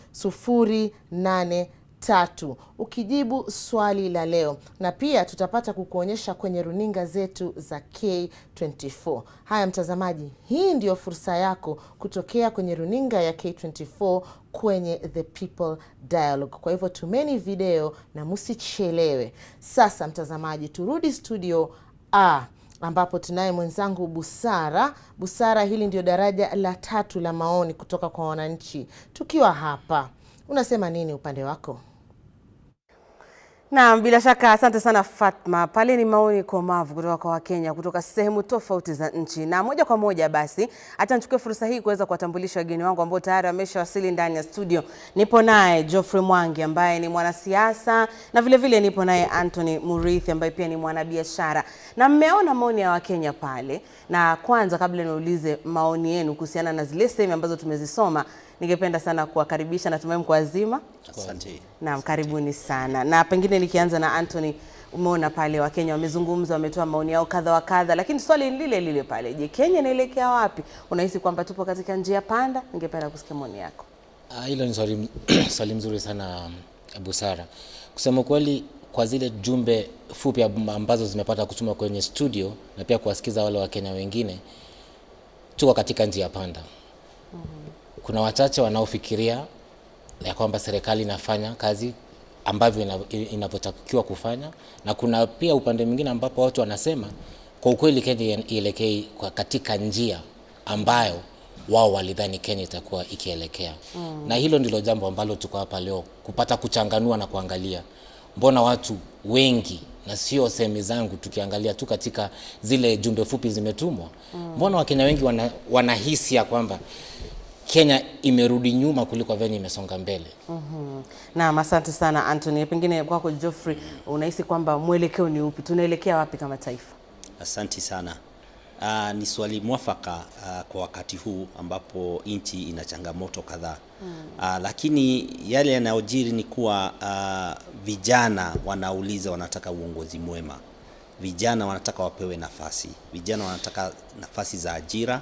083 ukijibu swali la leo, na pia tutapata kukuonyesha kwenye runinga zetu za K24. Haya mtazamaji, hii ndiyo fursa yako kutokea kwenye runinga ya K24 kwenye The People Dialogue. Kwa hivyo tumeni video na msichelewe. Sasa mtazamaji, turudi studio A ambapo tunaye mwenzangu Busara. Busara, hili ndio daraja la 3 la maoni kutoka kwa wananchi. Tukiwa hapa, unasema nini upande wako? Naam, bila shaka asante sana Fatma. Pale ni maoni komavu kutoka kwa Wakenya kutoka sehemu tofauti za nchi. Na moja kwa moja basi, acha nichukue fursa hii kuweza kuwatambulisha wageni wangu ambao tayari wameshawasili ndani ya studio. Nipo naye Geoffrey Mwangi ambaye ni mwanasiasa na vile vile nipo naye Anthony Muriithi ambaye pia ni mwanabiashara. Na mmeona maoni ya Wakenya pale. Na kwanza kabla niulize maoni yenu kuhusiana na zile sehemu ambazo tumezisoma, ningependa sana kuwakaribisha. Natumai mko wazima. Asante. Naam, karibuni sana. Na pengine nikianza na Anthony, umeona pale Wakenya wamezungumza, wametoa maoni yao kadha wa kadha, lakini swali lile lile pale, je, Kenya inaelekea wapi? Unahisi kwamba tupo katika njia panda? Ningependa kusikia maoni yako. Hilo ni swali mzuri sana Busara. Kusema kweli, kwa zile jumbe fupi ambazo zimepata kutumwa kwenye studio na pia kuwasikiza wale Wakenya wengine, tuko katika njia panda. Kuna wachache wanaofikiria ya kwamba serikali inafanya kazi ambavyo inavyotakiwa kufanya, na kuna pia upande mwingine ambapo watu wanasema kwa ukweli Kenya ielekei katika njia ambayo wao walidhani Kenya itakuwa ikielekea. Na hilo ndilo jambo ambalo tuko hapa leo kupata kuchanganua na kuangalia mbona watu wengi, na sio semi zangu, tukiangalia tu katika zile jumbe fupi zimetumwa, mbona Wakenya wengi wanahisi ya kwamba Kenya imerudi nyuma kuliko venye imesonga mbele. Naam, asante sana Anthony. Pengine kwako Geoffrey, unahisi kwamba mwelekeo ni upi? Tunaelekea wapi kama taifa? Asante sana. Ni swali mwafaka kwa wakati huu ambapo nchi ina changamoto kadhaa. Lakini yale yanayojiri ni kuwa vijana wanauliza, wanataka uongozi mwema. Vijana wanataka wapewe nafasi. Vijana wanataka nafasi za ajira,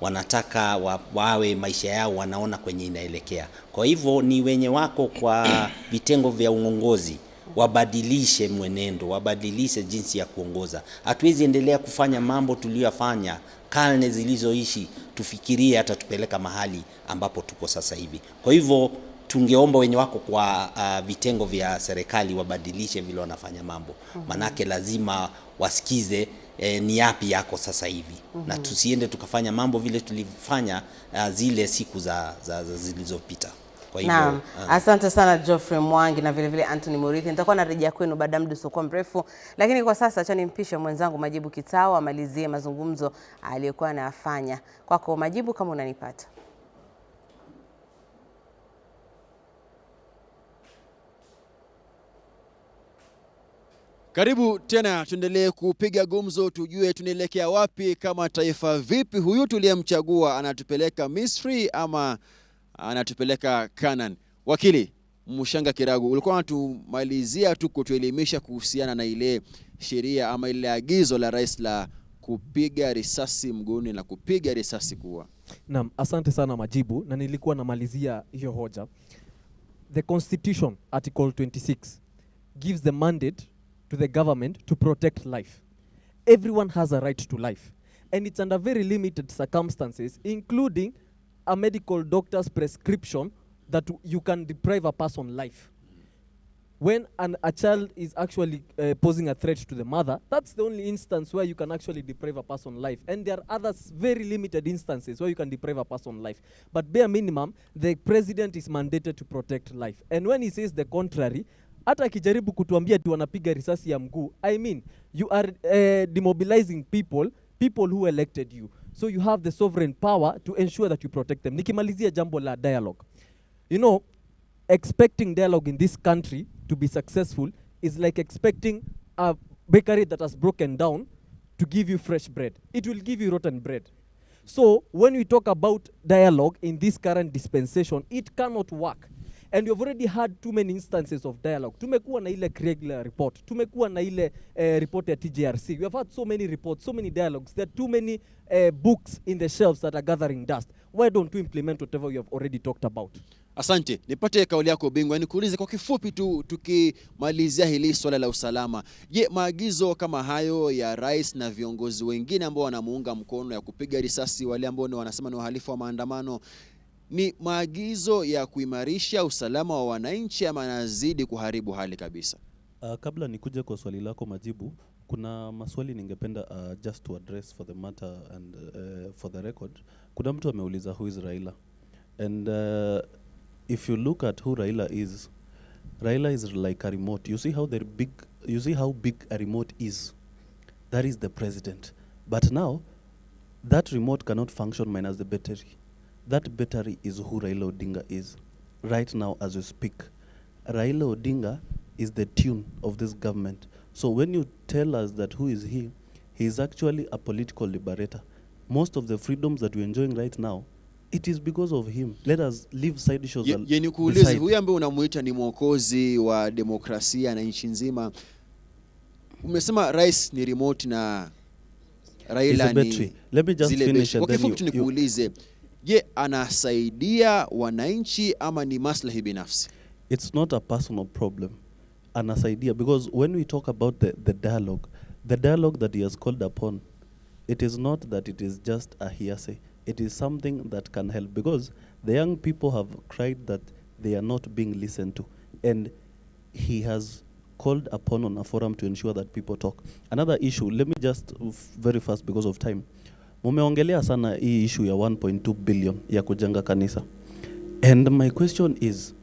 wanataka wawe maisha yao wanaona kwenye inaelekea. Kwa hivyo ni wenye wako kwa vitengo vya uongozi wabadilishe mwenendo, wabadilishe jinsi ya kuongoza. Hatuwezi endelea kufanya mambo tuliyofanya karne zilizoishi, tufikirie hata tupeleka mahali ambapo tuko sasa hivi. Kwa hivyo tungeomba wenye wako kwa vitengo vya serikali wabadilishe vile wanafanya mambo. Manake lazima wasikize ni yapi yako sasa hivi. Na tusiende tukafanya mambo vile tulifanya zile siku za zilizopita. Kwa hivyo, naam, asante sana Geoffrey Mwangi na vile vile Anthony Muriithi. Nitakuwa narejea kwenu baada ya muda usiokuwa mrefu, lakini kwa sasa acha nimpishe mwenzangu Majibu Kitao amalizie mazungumzo aliyokuwa anayafanya. Kwako Majibu, kama unanipata. Karibu tena, tuendelee kupiga gumzo, tujue tunaelekea wapi kama taifa. Vipi huyu tuliyemchagua anatupeleka Misri ama anatupeleka Canaan? Wakili Mushanga Kiragu, ulikuwa unatumalizia tu kutuelimisha kuhusiana na ile sheria ama ile agizo la rais la kupiga risasi mguuni na kupiga risasi kuua. Naam, asante sana Majibu, na nilikuwa namalizia hiyo hoja. The Constitution Article 26 gives the mandate to the government to protect life. Everyone has a right to life, and it's under very limited circumstances, including a medical doctor's prescription, that you can deprive a person life. When a child is actually posing a threat to the mother, that's the only instance where you can actually deprive a person life. And there are other very limited instances where you can deprive a person life. But bare minimum, the president is mandated to protect life. And when he says the contrary, hata akijaribu kutuambia ati wanapiga risasi ya mguu, I mean, you are demobilizing people, people who elected you. So you have the sovereign power to ensure that you protect them. Nikimalizia jambo la dialogue. You know, expecting dialogue in this country to be successful is like expecting a bakery that has broken down to give you fresh bread. It will give you rotten bread. So when we talk about dialogue in this current dispensation, it cannot work. And we've already had too many instances of dialogue. Tumekuwa na ile Kriegler report. Tumekuwa na ile report ya TJRC. We have had so many reports, so many dialogues. There are too many books in the shelves that are gathering dust. Why don't we implement whatever we have already talked about? Asante, nipate kauli yako bingwa, nikuulize kwa kifupi tu tukimalizia hili swala la usalama. Je, maagizo kama hayo ya rais na viongozi wengine ambao wanamuunga mkono ya kupiga risasi wale ambao ni wanasema ni wahalifu wa maandamano ni maagizo ya kuimarisha usalama wa wananchi ama yanazidi kuharibu hali kabisa? Kabla nikuje kwa swali lako Majibu, kuna maswali ningependa just to address for the matter and for the record. Kuna mtu ameuliza who is Raila, and if you look at who Raila is, Raila is like a remote. You see how the big, you see how big a remote is. That is the president. But now, that remote cannot function minus the battery. That battery is who Raila Odinga is right now as we speak. Raila Odinga is the tune of this government. So when you tell us that who is he, he is actually a political liberator. Most of the freedoms that we're enjoying right now, it is because of him. Let us leave side issues Ye nikuulize, huyu ambaye unamuita ni mwokozi wa demokrasia na nchi nzima, umesema rais ni remote na Raila ni. Let me just zile finish betri. And Kwa then kifupi tu you, nikuulize, je, anasaidia wananchi ama ni maslahi binafsi? It's not a personal problem. Anasaidia, because when we talk about the dialogue, the dialogue that he has called upon, it is not that it is just a hearsay. It is something that can help, because the young people have cried that they are not being listened to. And he has called upon on a forum to ensure that people talk. Another issue, let me just very fast because of time. Mumeongelea sana hii issue ya 1.2 billion ya kujenga kanisa. And my question is,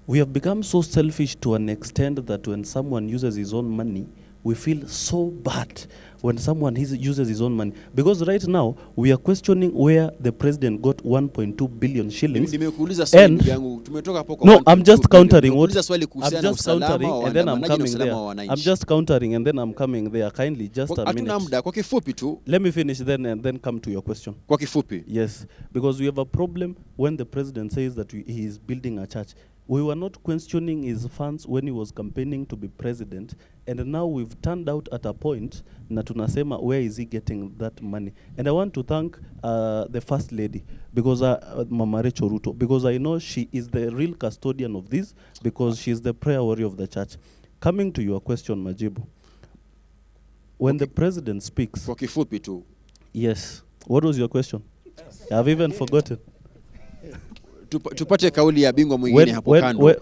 we have become so selfish to an extent that when someone uses his own money, we feel so bad when someone uses his own money. Because right now, we are questioning where the president got 1.2 billion shillings. Nimekuuliza swali And ndugu yangu, tumetoka hapo kwa no, 1.2 I'm just billion. countering what Nimekuuliza swali I'm kuhusiana na just usalama countering wa and then I'm waandamanaji na coming usalama there. wa I'm wananchi. just countering and then I'm coming there. Kindly, just Kwa- a Hatuna minute. muda, kwa kifupi tu. Let me finish then and then come to your question. Kwa kifupi. Yes, because we have a problem when the president says that he is building a church. We were not questioning his funds when he was campaigning to be president, and now we've turned out at a point na tunasema where is he getting that money? And I want to thank the First Lady, because Mama Rachel Ruto, because I know she is the real custodian of this, because she is the prayer warrior of the church. Coming to your question, Majibu, when the president speaks... Kwa kifupi tu. Yes. What was your question? I've even forgotten. Tupate kauli ya bingwa mwingine hapo kando.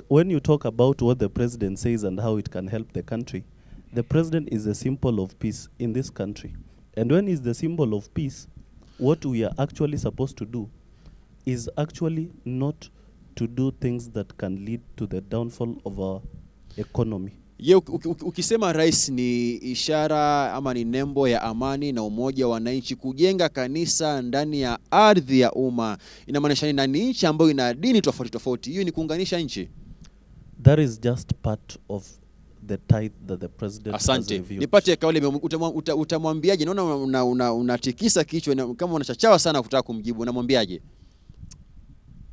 When you talk about what the president says and how it can help the country, the president is the symbol of peace in this country. And when he's the symbol of peace, what we are actually supposed to do is actually not to do things that can lead to the downfall of our economy. Ye, ukisema rais ni ishara ama ni nembo ya amani na umoja wa wananchi, kujenga kanisa ndani ya ardhi ya umma inamaanisha nini? Na ni nchi ambayo ina dini tofauti tofauti, hiyo ni kuunganisha nchi? That is just part of the tithe that the president has Asante. reviewed. Nipate kauli, utamwambiaje? Naona unatikisa kichwa kama unachachawa sana kutaka kumjibu. Unamwambiaje?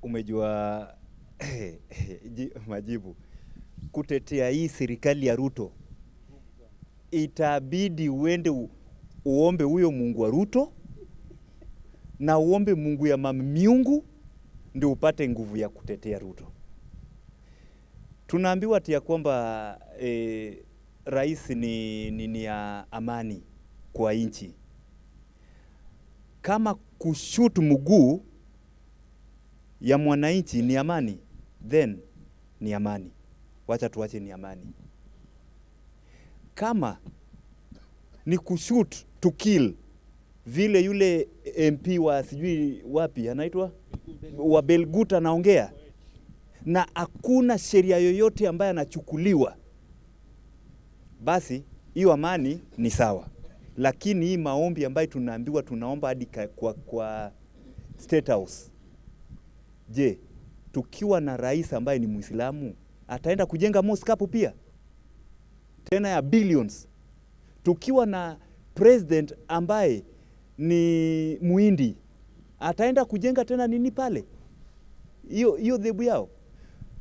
Umejua Majibu, kutetea hii serikali ya Ruto itabidi uende uombe huyo Mungu wa Ruto na uombe Mungu ya mamiungu ndio upate nguvu ya kutetea Ruto. Tunaambiwa ati ya kwamba rais ni ya amani kwa nchi. Kama kushutu mguu ya mwananchi ni amani, then ni amani. Wacha tuache ni amani. Kama ni kushoot to kill, vile yule MP wa sijui wapi anaitwa wa Belgut anaongea, na hakuna sheria yoyote ambayo anachukuliwa, basi hiyo amani ni sawa. Lakini hii maombi ambayo tunaambiwa tunaomba hadi kwa State House, je, tukiwa na rais ambaye ni Muislamu ataenda kujenga mosque hapo pia tena ya billions? Tukiwa na president ambaye ni Muhindi ataenda kujenga tena nini pale? Hiyo dhehebu yao.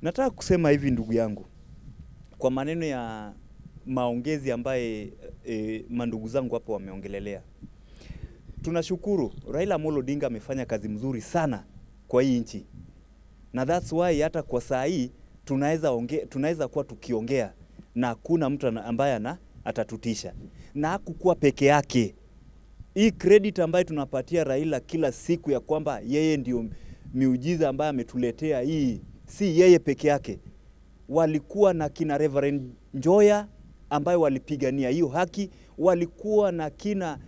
Nataka kusema hivi ndugu yangu, kwa maneno ya maongezi ambaye mandugu zangu hapo wameongelelea. Tunashukuru Raila Amolo Odinga amefanya kazi mzuri sana kwa hii nchi. Na that's why hata kwa saa hii tunaweza kuwa tukiongea na hakuna mtu ambaye atatutisha. Na hakukuwa peke yake. Hii credit ambayo tunapatia Raila kila siku ya kwamba yeye ndio miujiza ambaye ametuletea hii, si yeye peke yake. Walikuwa na kina Reverend Njoya ambayo walipigania hiyo haki, walikuwa na kina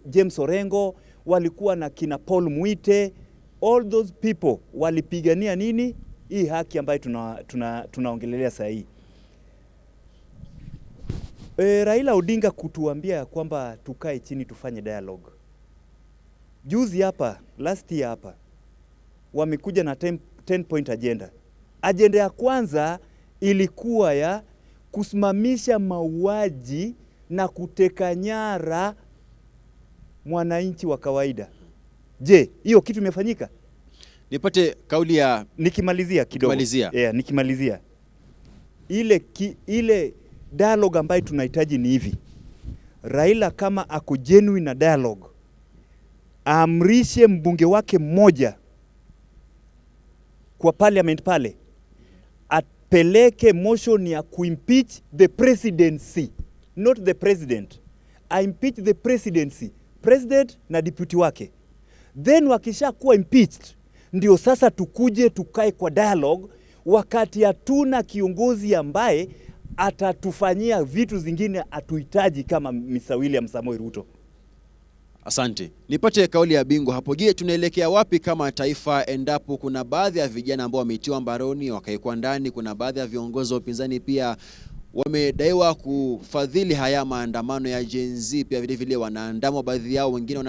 James Orengo, walikuwa na kina Paul Muite. All those people walipigania nini? Hii haki ambayo tunaongelelea sasa hii. Raila Odinga kutuambia kwamba tukae chini tufanye dialogue. Juzi hapa, last year hapa, wamekuja na 10 point agenda. Agenda ya kwanza ilikuwa ya kusimamisha mauaji na kuteka nyara mwananchi wa kawaida. Je, hiyo kitu imefanyika? Nipate kauli ya nikimalizia kidogo. Yeah, nikimalizia. Ile dialogue ambayo tunahitaji ni hivi. Raila kama ako genuine na dialogue, aamrishe mbunge wake mmoja kwa parliament pale, apeleke motion ya kuimpeach the presidency, not the president. I impeach the presidency, president na deputy wake. Then wakisha kuwa impeached, ndio sasa tukuje tukae kwa dialogue, wakati hatuna kiongozi ambaye atatufanyia vitu zingine atuhitaji kama Mr. William Samoei Ruto. Asante. Nipate kauli ya bingwa hapo. Je, tunaelekea wapi kama taifa endapo kuna baadhi ya vijana ambao wametiwa mbaroni wakaekwa ndani, kuna baadhi ya viongozi wa upinzani pia wamedaiwa kufadhili haya maandamano ya Gen Z, pia vile vile wanaandamwa baadhi yao, wengine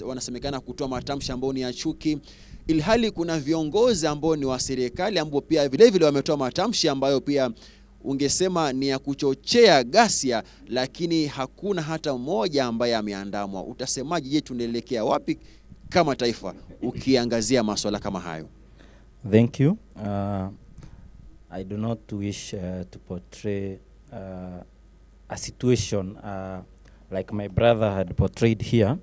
wanasemekana kutoa matamshi ambayo ni ya chuki, ilhali kuna viongozi ambao ni wa serikali ambao pia vile vile wametoa matamshi ambayo pia ungesema ni ya kuchochea ghasia, lakini hakuna hata mmoja ambaye ameandamwa. Utasemaje? Je, tunaelekea wapi kama taifa ukiangazia masuala kama hayo? Thank you. I do not wish to portray a situation like my brother had portrayed here.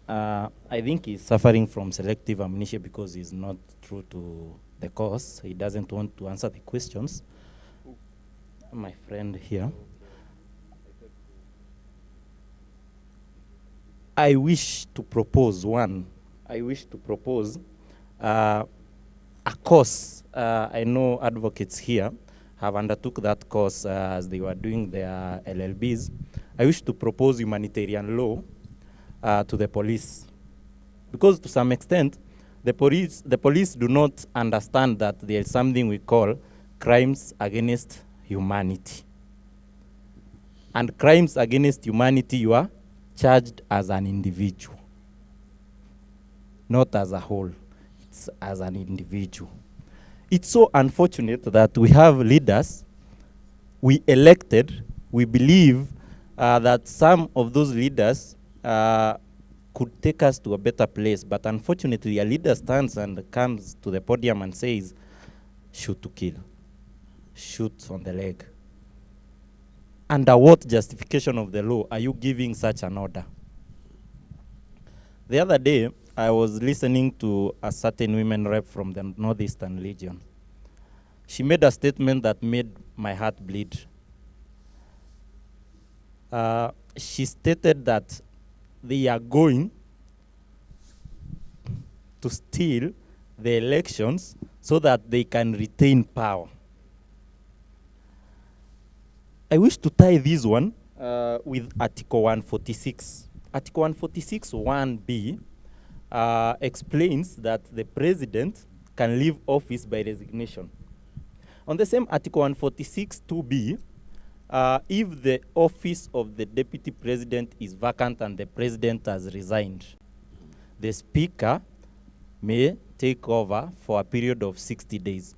I think he's suffering from selective amnesia because he's not true to the cause. He doesn't want to answer the questions. My friend here. I wish to propose one. I wish to propose a course. I know advocates here have undertook that course as they were doing their LLBs. I wish to propose humanitarian law to the police, because to some extent, the police do not understand that there is something we call crimes against humanity. And crimes against humanity, you are charged as an individual, not as a whole. It's as an individual. It's so unfortunate that we have leaders we elected, we believe that some of those leaders could take us to a better place, but unfortunately a leader stands and comes to the podium and says, shoot to kill, shoot on the leg. Under what justification of the law are you giving such an order? The other day, I was listening to a certain women rep from the Northeastern Legion. She made a statement that made my heart bleed. She stated that they are going to steal the elections so that they can retain power. I wish to tie this one with Article 146. Article 146 1B explains that the president can leave office by resignation. On the same Article 146 2B, if the office of the deputy president is vacant and the president has resigned, the speaker may take over for a period of 60 days.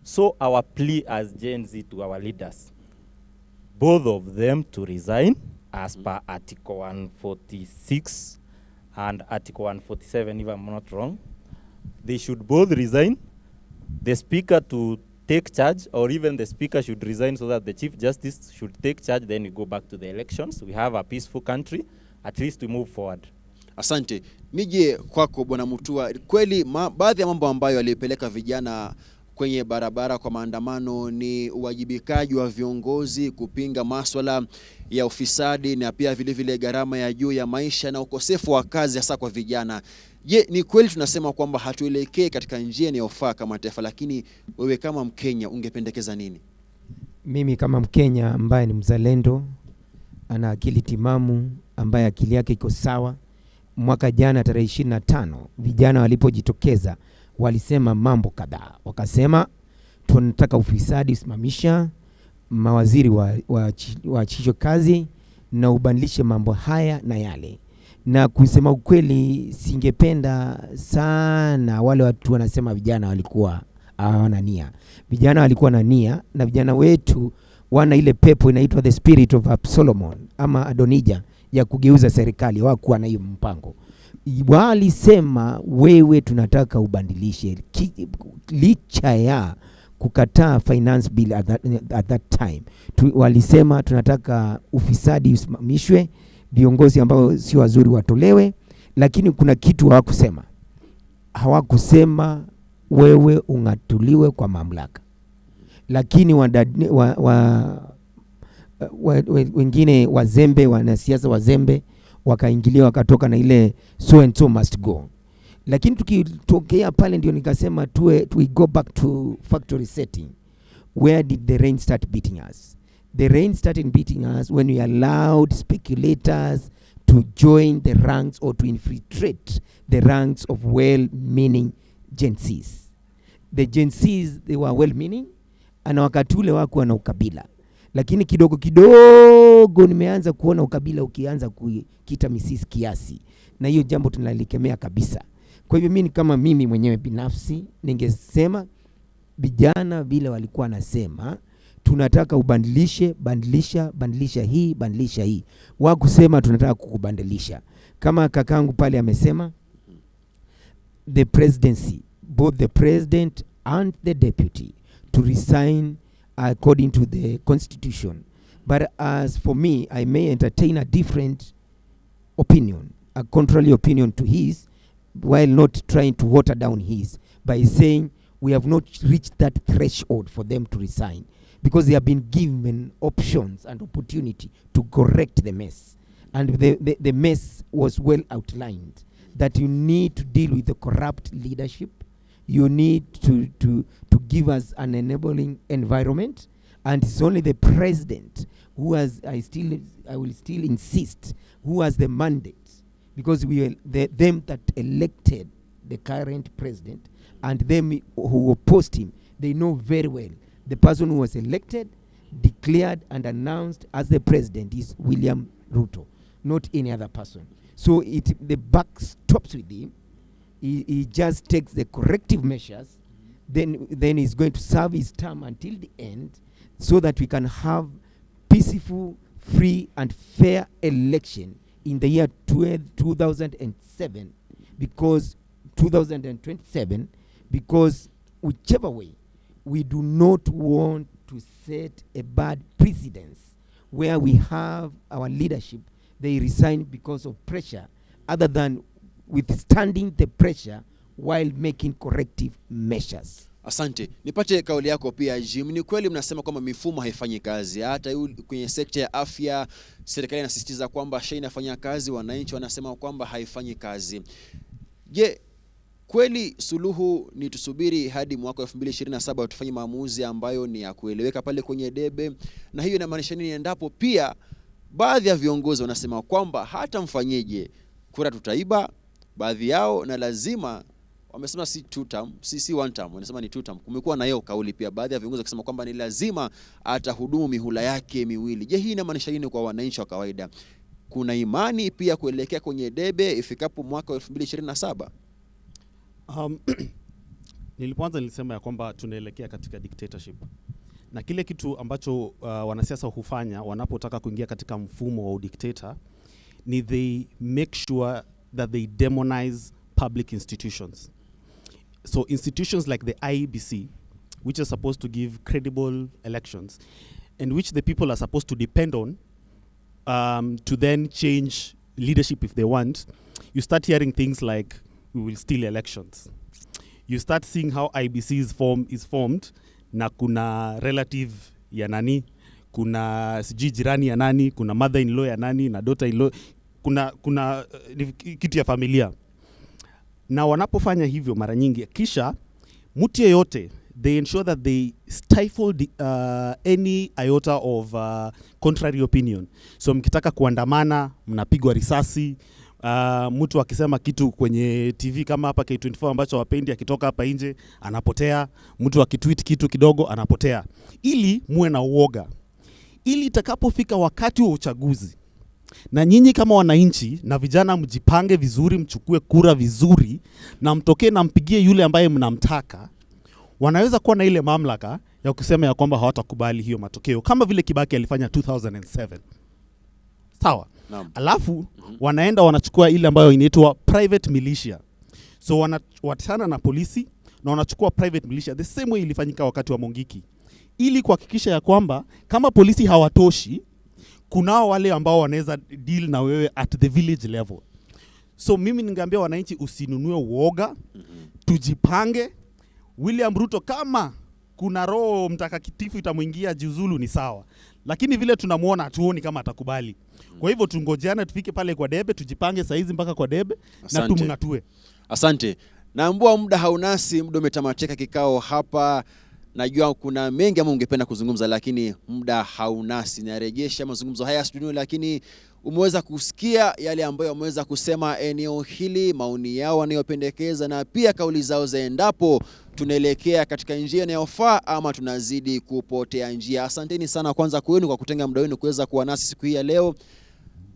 So our plea as Gen Z to our leaders, both of them to resign as per Article 146 and Article 147, if I'm not wrong. They should both resign, the speaker to take charge, or even the speaker should resign so that the Chief Justice should take charge, then we go back to the elections. We have a peaceful country, at least we move forward. Asante. Nije kwako Bwana Mutua, kweli baadhi ya mambo ambayo yalipeleka vijana kwenye barabara kwa maandamano ni uwajibikaji wa viongozi kupinga maswala ya ufisadi na pia vile vile gharama ya juu ya maisha na ukosefu wa kazi hasa kwa vijana. Je, ni kweli tunasema kwamba hatuelekei katika njia inayofaa kama taifa, lakini wewe kama Mkenya ungependekeza nini? Mimi kama Mkenya ambaye ni mzalendo, ana akili timamu, ambaye akili yake iko sawa, mwaka jana tarehe 25 vijana walipojitokeza walisema mambo kadhaa. Wakasema tunataka ufisadi usimamisha, mawaziri waachishwe kazi na ubadilishe mambo haya na yale. Na kusema ukweli, singependa sana wale watu wanasema vijana walikuwa hawana nia. Vijana walikuwa na nia, na vijana wetu wana ile pepo inaitwa the spirit of Solomon ama Adonija ya kugeuza serikali. Hawakuwa na hiyo mpango. Walisema wewe tunataka ubadilishe, licha ya kukataa finance bill at that time. Walisema tunataka ufisadi usimamishwe, viongozi ambao sio wazuri watolewe, lakini kuna kitu hawakusema. Hawakusema wewe ungatuliwe kwa mamlaka. Lakini wengine wazembe, wanasiasa wazembe wakaingilia, wakatoka na ile so and so must go. Lakini tukitokea pale ndio nikasema we go back to factory setting. Where did the rain start beating us? The rain started beating us when we allowed speculators to join the ranks or to infiltrate the ranks of well-meaning Gen Zs. The Gen Zs, they were well-meaning, na wakati ule hawakuwa na ukabila. Lakini kidogo kidogo nimeanza kuona ukabila ukianza kukita mizizi kiasi, na hiyo jambo tunalikemea kabisa. Kwa hivyo mimi kama mimi mwenyewe binafsi ningesema vijana vile walikuwa nasema tunataka ubadilishe, badilisha, badilisha hii, badilisha hii. Wakusema tunataka kukubadilisha. Kama kakangu pale amesema, the presidency, both the president and the deputy, to resign according to the constitution. But as for me, I may entertain a different opinion, a contrary opinion to his, while not trying to water down his, by saying we have not reached that threshold for them to resign, because they have been given options and opportunity to correct the mess. And the mess was well outlined, that you need to deal with the corrupt leadership, you need to give us an enabling environment, and it's only the president who has, I will still insist, who has the mandate, because we are them that elected the current president and them who opposed him, they know very well the person who was elected, declared and announced as the president is William Ruto, not any other person. So the buck stops with him. He just takes the corrective measures, then he's going to serve his term until the end, so that we can have peaceful, free and fair election in the year 2007, because 2027, because whichever way, we do not want to set a bad precedence where we have our leadership, they resign because of pressure, other than withstanding the pressure while making corrective measures. Asante. Nipate kauli yako pia Jim. Ni kweli mnasema kwamba mifumo haifanyi kazi. Hata kwenye sekta ya afya serikali inasisitiza kwamba SHA inafanya kazi, wananchi wanasema kwamba haifanyi kazi. Je, Kweli suluhu ni tusubiri hadi mwaka 2027 tufanye maamuzi ambayo ni ya kueleweka pale kwenye debe? Na hiyo inamaanisha nini endapo pia baadhi ya viongozi wanasema kwamba hata mfanyeje kura tutaiba baadhi yao, na lazima wamesema si two term, si one term, wanasema ni two term. Kumekuwa na hiyo kauli pia baadhi ya viongozi wakisema kwamba ni lazima atahudumu mihula yake miwili. Je, hii inamaanisha nini kwa wananchi wa kawaida? Kuna imani pia kuelekea kwenye debe ifikapo mwaka 2027? Nilipoanza nilisema ya kwamba tunaelekea katika dictatorship, na kile kitu ambacho wanasiasa hufanya wanapotaka kuingia katika mfumo wa udikteta ni they make sure that they demonize public institutions. So institutions like the IEBC, which are supposed to give credible elections and which the people are supposed to depend on to then change leadership if they want, you start hearing things like, we will steal elections. You start seeing how IEBC is formed, na kuna relative ya nani, kuna sijui jirani ya nani, kuna mother-in-law ya nani na daughter-in-law, kuna kitu ya familia. Na wanapofanya hivyo mara nyingi, kisha mtu yeyote, they ensure that they stifle any iota of contrary opinion. So mkitaka kuandamana, mnapigwa risasi. Mtu akisema kitu kwenye TV kama hapa K24 ambacho wapendi, akitoka hapa nje anapotea. Mtu akitweet kitu kidogo anapotea, ili muwe na uoga, ili itakapofika wakati wa uchaguzi na nyinyi kama wananchi na vijana mjipange vizuri, mchukue kura vizuri na mtokee na mpigie yule ambaye mnamtaka, wanaweza kuwa na ile mamlaka ya kusema ya kwamba hawatakubali hiyo matokeo, kama vile Kibaki alifanya 2007. Sawa. Naam. Alafu wanaenda wanachukua ile ambayo inaitwa private militia. So wanawachana na polisi na wanachukua private militia the same way ilifanyika wakati wa Mungiki, ili kuhakikisha ya kwamba kama polisi hawatoshi, kunao wale ambao wanaweza deal na wewe at the village level. So mimi ningeambia wananchi usinunue uoga, tujipange. William Ruto kama kuna roho mtakatifu itamwingia jiuzulu ni sawa, lakini vile tunamuona hatuoni kama atakubali. Kwa hivyo tungojeane tufike pale kwa debe, tujipange saizi mpaka kwa debe na Asante. tumngatue. Asante. Naambua muda haunasi, muda umetamatika kikao hapa. Najua kuna mengi ambayo ungependa kuzungumza, lakini muda haunasi. Narejesha mazungumzo haya studio, lakini umeweza kusikia yale ambayo wameweza kusema eneo hili, maoni yao wanayopendekeza na pia kauli zao za endapo tunaelekea katika njia inayofaa ama tunazidi kupotea njia. Asanteni sana kwanza kwenu kwa kutenga muda wenu kuweza kuwa nasi siku hii ya leo.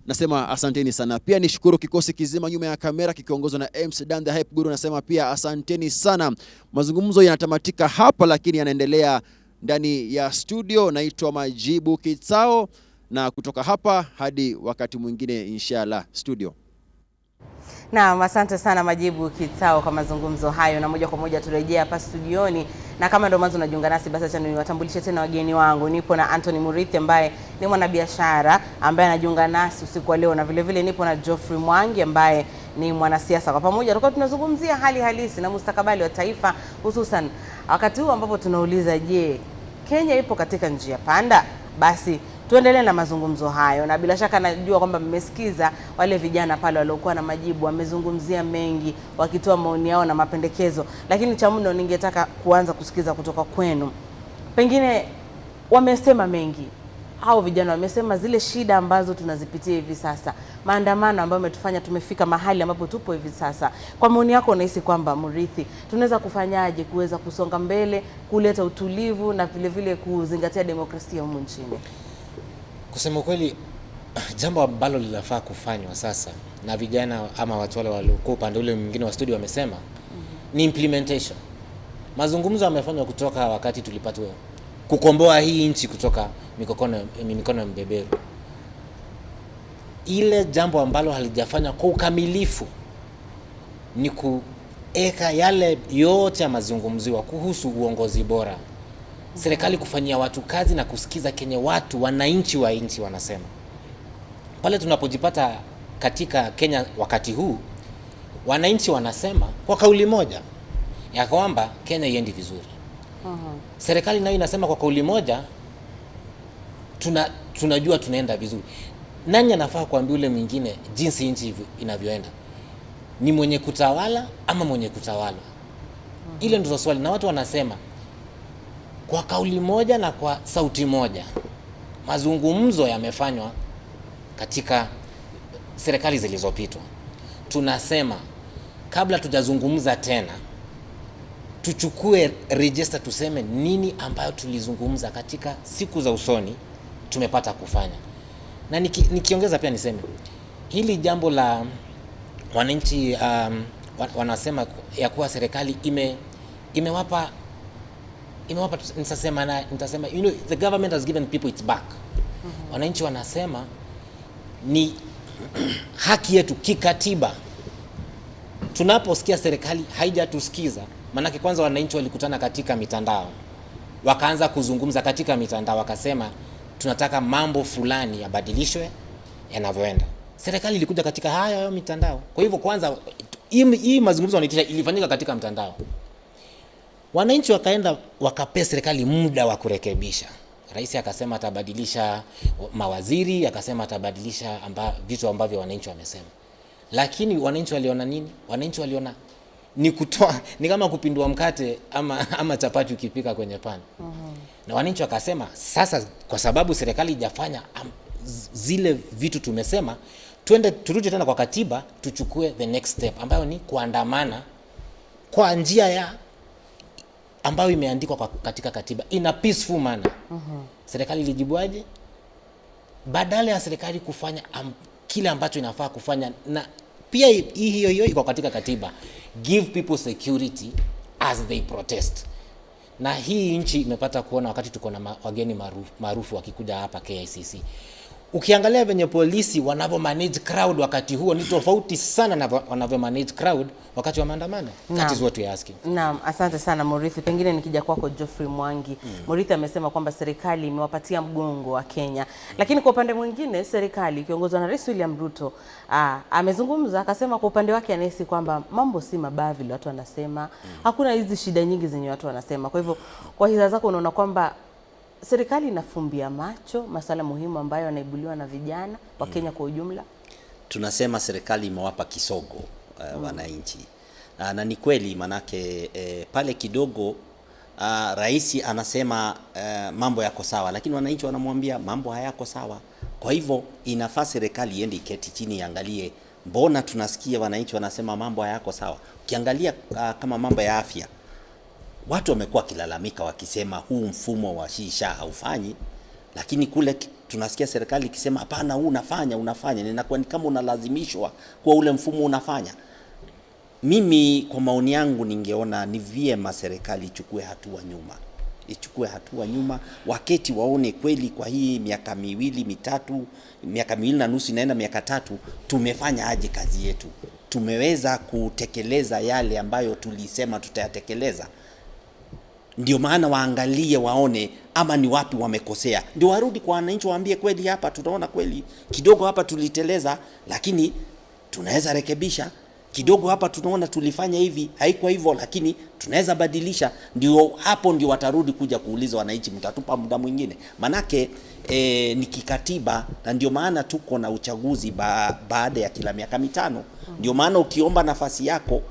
Nasema asanteni sana. Pia nishukuru kikosi kizima nyuma ya kamera kikiongozwa na MC Dan the Hype Guru. Nasema pia asanteni sana. Mazungumzo yanatamatika hapa, lakini yanaendelea ndani ya studio. Naitwa Majibu Kitsao, na kutoka hapa hadi wakati mwingine inshallah. Studio. Naam, asante sana Majibu Kitsao kwa mazungumzo hayo, na moja kwa moja turejea hapa studioni, na kama ndio mwanzo unajiunga nasi, basi acha niwatambulishe tena wageni wangu. Nipo na Anthony Murithi ambaye ni mwanabiashara ambaye anajiunga nasi usiku wa leo, na vile vile nipo na Geoffrey Mwangi ambaye ni mwanasiasa. Kwa pamoja tulikuwa tunazungumzia hali halisi na mustakabali wa taifa, hususan wakati huu ambapo tunauliza, je, Kenya ipo katika njia panda? Basi tuendelee na mazungumzo hayo, na bila shaka najua kwamba mmesikiza wale vijana pale waliokuwa na majibu, wamezungumzia mengi wakitoa maoni yao na mapendekezo, lakini cha mno ningetaka kuanza kusikiza kutoka kwenu. Pengine wamesema mengi hao vijana, wamesema zile shida ambazo tunazipitia hivi sasa, maandamano ambayo umetufanya tumefika mahali ambapo tupo hivi sasa. Kwa maoni yako, unahisi kwamba Murithi, tunaweza kufanyaje kuweza kusonga mbele, kuleta utulivu na vile vile kuzingatia demokrasia humu nchini? Kusema kweli, jambo ambalo linafaa kufanywa sasa na vijana ama watu wale waliokuwa upande ule mwingine wa studio wamesema ni implementation. Mazungumzo yamefanywa kutoka wakati tulipatwa kukomboa hii nchi kutoka mikono ya mbeberu. Ile jambo ambalo halijafanywa kwa ukamilifu ni kuweka yale yote yamazungumziwa kuhusu uongozi bora, serikali kufanyia watu kazi na kusikiza kenye watu wananchi wa nchi wanasema. Pale tunapojipata katika Kenya wakati huu, wananchi wanasema kwa kauli moja ya kwamba Kenya iendi vizuri. Serikali nayo inasema kwa kauli moja tunajua tunaenda vizuri. Nani anafaa kuambia ule mwingine jinsi nchi inavyoenda? Ni mwenye kutawala ama mwenye kutawalwa? Ile ndio swali, na watu wanasema kwa kauli moja na kwa sauti moja, mazungumzo yamefanywa katika serikali zilizopitwa. Tunasema kabla tujazungumza tena, tuchukue register, tuseme nini ambayo tulizungumza katika siku za usoni tumepata kufanya. Na nikiongeza pia niseme hili jambo la wananchi wanasema ya kuwa serikali imewapa nitasema you know, the government has given people its back. Wananchi wanasema ni haki yetu kikatiba. Tunaposikia serikali haijatusikiza, maanake kwanza wananchi walikutana katika mitandao, wakaanza kuzungumza katika mitandao, wakasema tunataka mambo fulani yabadilishwe yanavyoenda. Serikali ilikuja katika hayo mitandao. Kwa hivyo kwanza hii mazungumzo wanaitisha ilifanyika katika mtandao. Wananchi wakaenda wakapea serikali muda wa kurekebisha. Rais akasema atabadilisha mawaziri, akasema atabadilisha vitu ambavyo wananchi wamesema. Lakini wananchi waliona nini? Wananchi waliona ni kutoa, ni kama kupindua mkate ama chapati ukipika kwenye pan. Na wananchi wakasema sasa kwa sababu serikali haijafanya zile vitu tumesema, twende turudi tena kwa katiba tuchukue the next step ambayo ni kuandamana kwa njia ya ambayo imeandikwa katika katiba in a peaceful manner. Serikali ilijibuaje? Badala ya serikali kufanya kile ambacho inafaa kufanya, na pia hiyo iko katika katiba, give people security as they protest. Na hii nchi imepata kuona wakati tuko na wageni maarufu wakikuja hapa KICC. Ukiangalia venye polisi wanavyo manage crowd wakati huo ni tofauti sana na wanavyo manage crowd wakati wa maandamano. That is what we are asking. Naam, asante sana Murithi. Pengine nikija kwako Geoffrey Mwangi. Murithi amesema kwamba serikali imewapatia mgongo wa Kenya. Lakini kwa upande mwingine serikali ikiongozwa na Rais William Ruto amezungumza akasema kwa upande wake anahisi kwamba mambo si mabaya vile watu wanasema. Hakuna hizi shida nyingi zenye watu wanasema. Kwa hivyo kwa hisia zako unaona kwamba serikali inafumbia macho masuala muhimu ambayo yanaibuliwa na vijana wa Kenya kwa ujumla? Tunasema serikali imewapa kisogo wananchi. Na ni kweli manake pale kidogo rais anasema mambo yako sawa, lakini wananchi wanamwambia mambo hayako sawa. Kwa hivyo inafaa serikali iende iketi chini iangalie mbona tunasikia wananchi wanasema mambo hayako sawa. Ukiangalia kama mambo ya afya, watu wamekuwa kilalamika wakisema huu mfumo wa shisha haufanyi, lakini kule tunasikia serikali ikisema hapana, huu unafanya, ninakuwa ni kama unalazimishwa kwa ule mfumo unafanya. Mimi kwa maoni yangu ningeona ni vyema serikali ichukue hatua nyuma. Ichukue hatua nyuma, waketi waone kweli kwa hii miaka miwili mitatu, miaka miwili na nusu inaenda miaka 3, tumefanya aje kazi yetu? Tumeweza kutekeleza yale ambayo tulisema tutayatekeleza? Ndio maana waangalie waone ama ni wapi wamekosea. Ndio warudi kwa wananchi waambie kweli hapa tunaona kweli kidogo hapa tuliteleza, lakini tunaweza rekebisha. Kidogo hapa tunaona tulifanya hivi, haikuwa hivyo, lakini tunaweza badilisha. Ndio hapo ndio watarudi kuja kuuliza wananchi, mtatupa muda mwingine? Manake ni kikatiba, na ndio maana tuko na uchaguzi baada ya kila miaka 5. Ndio maana ukiomba nafasi yako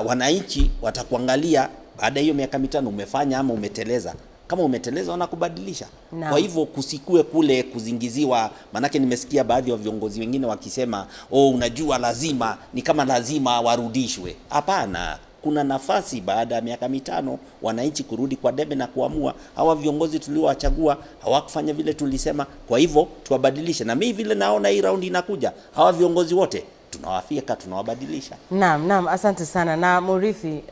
wananchi watakuangalia baada hiyo miaka 5 umefanya ama umeteleza. Kama umeteleza wanakubadilisha. Kwa hivyo kusikue kule kuzingiziwa, manake nimesikia baadhi ya viongozi wengine wakisema oh, unajua lazima ni kama lazima warudishwe. Hapana, kuna nafasi baada ya miaka 5 wananchi kurudi kwa debe na kuamua hawa viongozi tuliowachagua hawakufanya vile tulisema, kwa hivyo tuwabadilishe. Na mimi vile naona hii round inakuja, hawa viongozi wote tunawafika, tunawabadilisha. Naam, asante sana. Na Murithi,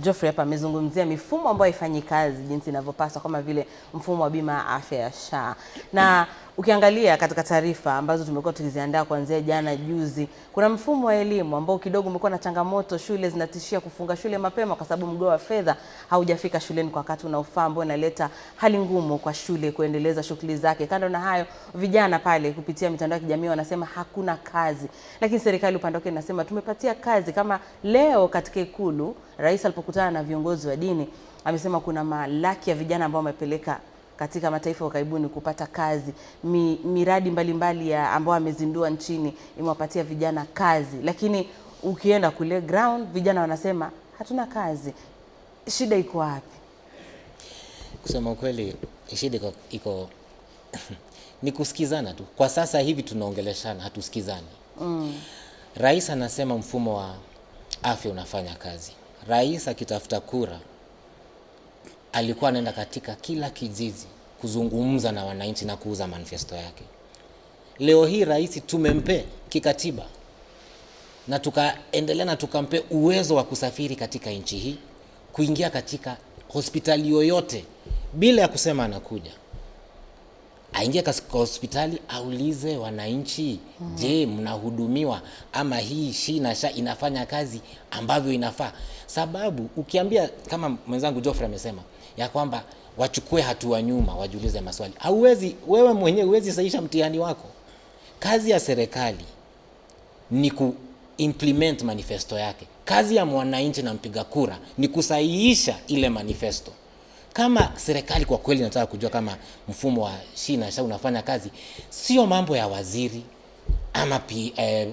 Geoffrey hapa amezungumzia mifumo ambayo haifanyi kazi jinsi inavyopaswa kama vile mfumo wa bima ya afya ya SHA. Na ukiangalia katika taarifa ambazo tumekuwa tukiziandaa kuanzia jana juzi, kuna mfumo wa elimu ambao kidogo umekuwa na changamoto. Shule zinatishia kufunga shule mapema kwa sababu mgao wa fedha haujafika shuleni kwa wakati unaofaa, ambao inaleta hali ngumu kwa shule kuendeleza shughuli zake. Kando na hayo, vijana pale kupitia mitandao ya kijamii wanasema hakuna kazi, lakini serikali upande wake inasema tumepatia kazi. Kama leo katika Ikulu rais alipokutana na viongozi wa dini amesema kuna malaki ya vijana ambao wamepeleka katika mataifa ya karibuni kupata kazi. Miradi mbalimbali ya ambao amezindua nchini imewapatia vijana kazi. Lakini Ukienda kule ground, vijana wanasema hatuna kazi. Shida iko wapi? Kusema ukweli, shida iko ni kusikizana tu. Kwa sasa hivi tunaongeleshana, hatusikizani. Rais anasema mfumo wa afya unafanya kazi. Rais akitafuta kura alikuwa anaenda katika kila kijiji kuzungumza na wananchi na kuuza manifesto yake. Leo hii rais tumempe kikatiba na tukaendelea na tukampe uwezo wa kusafiri katika nchi hii, kuingia katika hospitali yoyote bila ya kusema anakuja. Aingie katika hospitali aulize wananchi, je, mnahudumiwa ama hii SHI na SHA inafanya kazi ambavyo inafaa? Sababu ukiambia kama mwenzangu Geoffrey amesema ya kwamba wachukue hatua nyuma, wajiulize maswali, hauwezi wewe mwenyewe huwezi sahihisha mtihani wako. Kazi ya serikali ni ku-implement manifesto yake. Kazi ya mwananchi na mpiga kura ni kusahihisha ile manifesto. Kama serikali kwa kweli inataka kujua kama mfumo wa SHI na SHA unafanya kazi, sio mambo ya waziri ama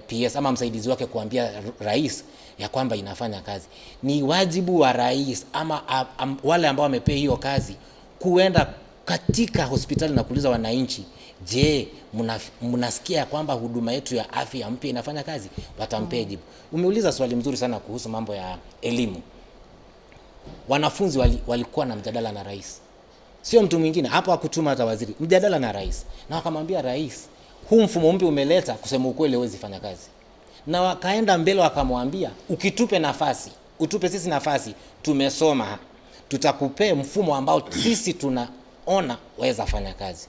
PS ama msaidizi wake kuambia rais ya kwamba inafanya kazi. Ni wajibu wa rais ama wale ambao wamepewa hiyo kazi kuenda katika hospitali na kuuliza wananchi, je, mnasikia kwamba huduma yetu ya afya mpya inafanya kazi? Watampea jibu. Umeuliza swali mzuri sana kuhusu mambo ya elimu. Wanafunzi walikuwa na mjadala na rais, sio mtu mwingine hapo, hakutuma hata waziri, mjadala na rais, na wakamwambia rais, huu mfumo mpya umeleta, kusema ukweli huwezi fanya kazi. Na wakaenda mbele wakamwambia, ukitupe nafasi, utupe sisi nafasi, tumesoma, tutakupea mfumo ambao sisi tunaona waweza fanya kazi.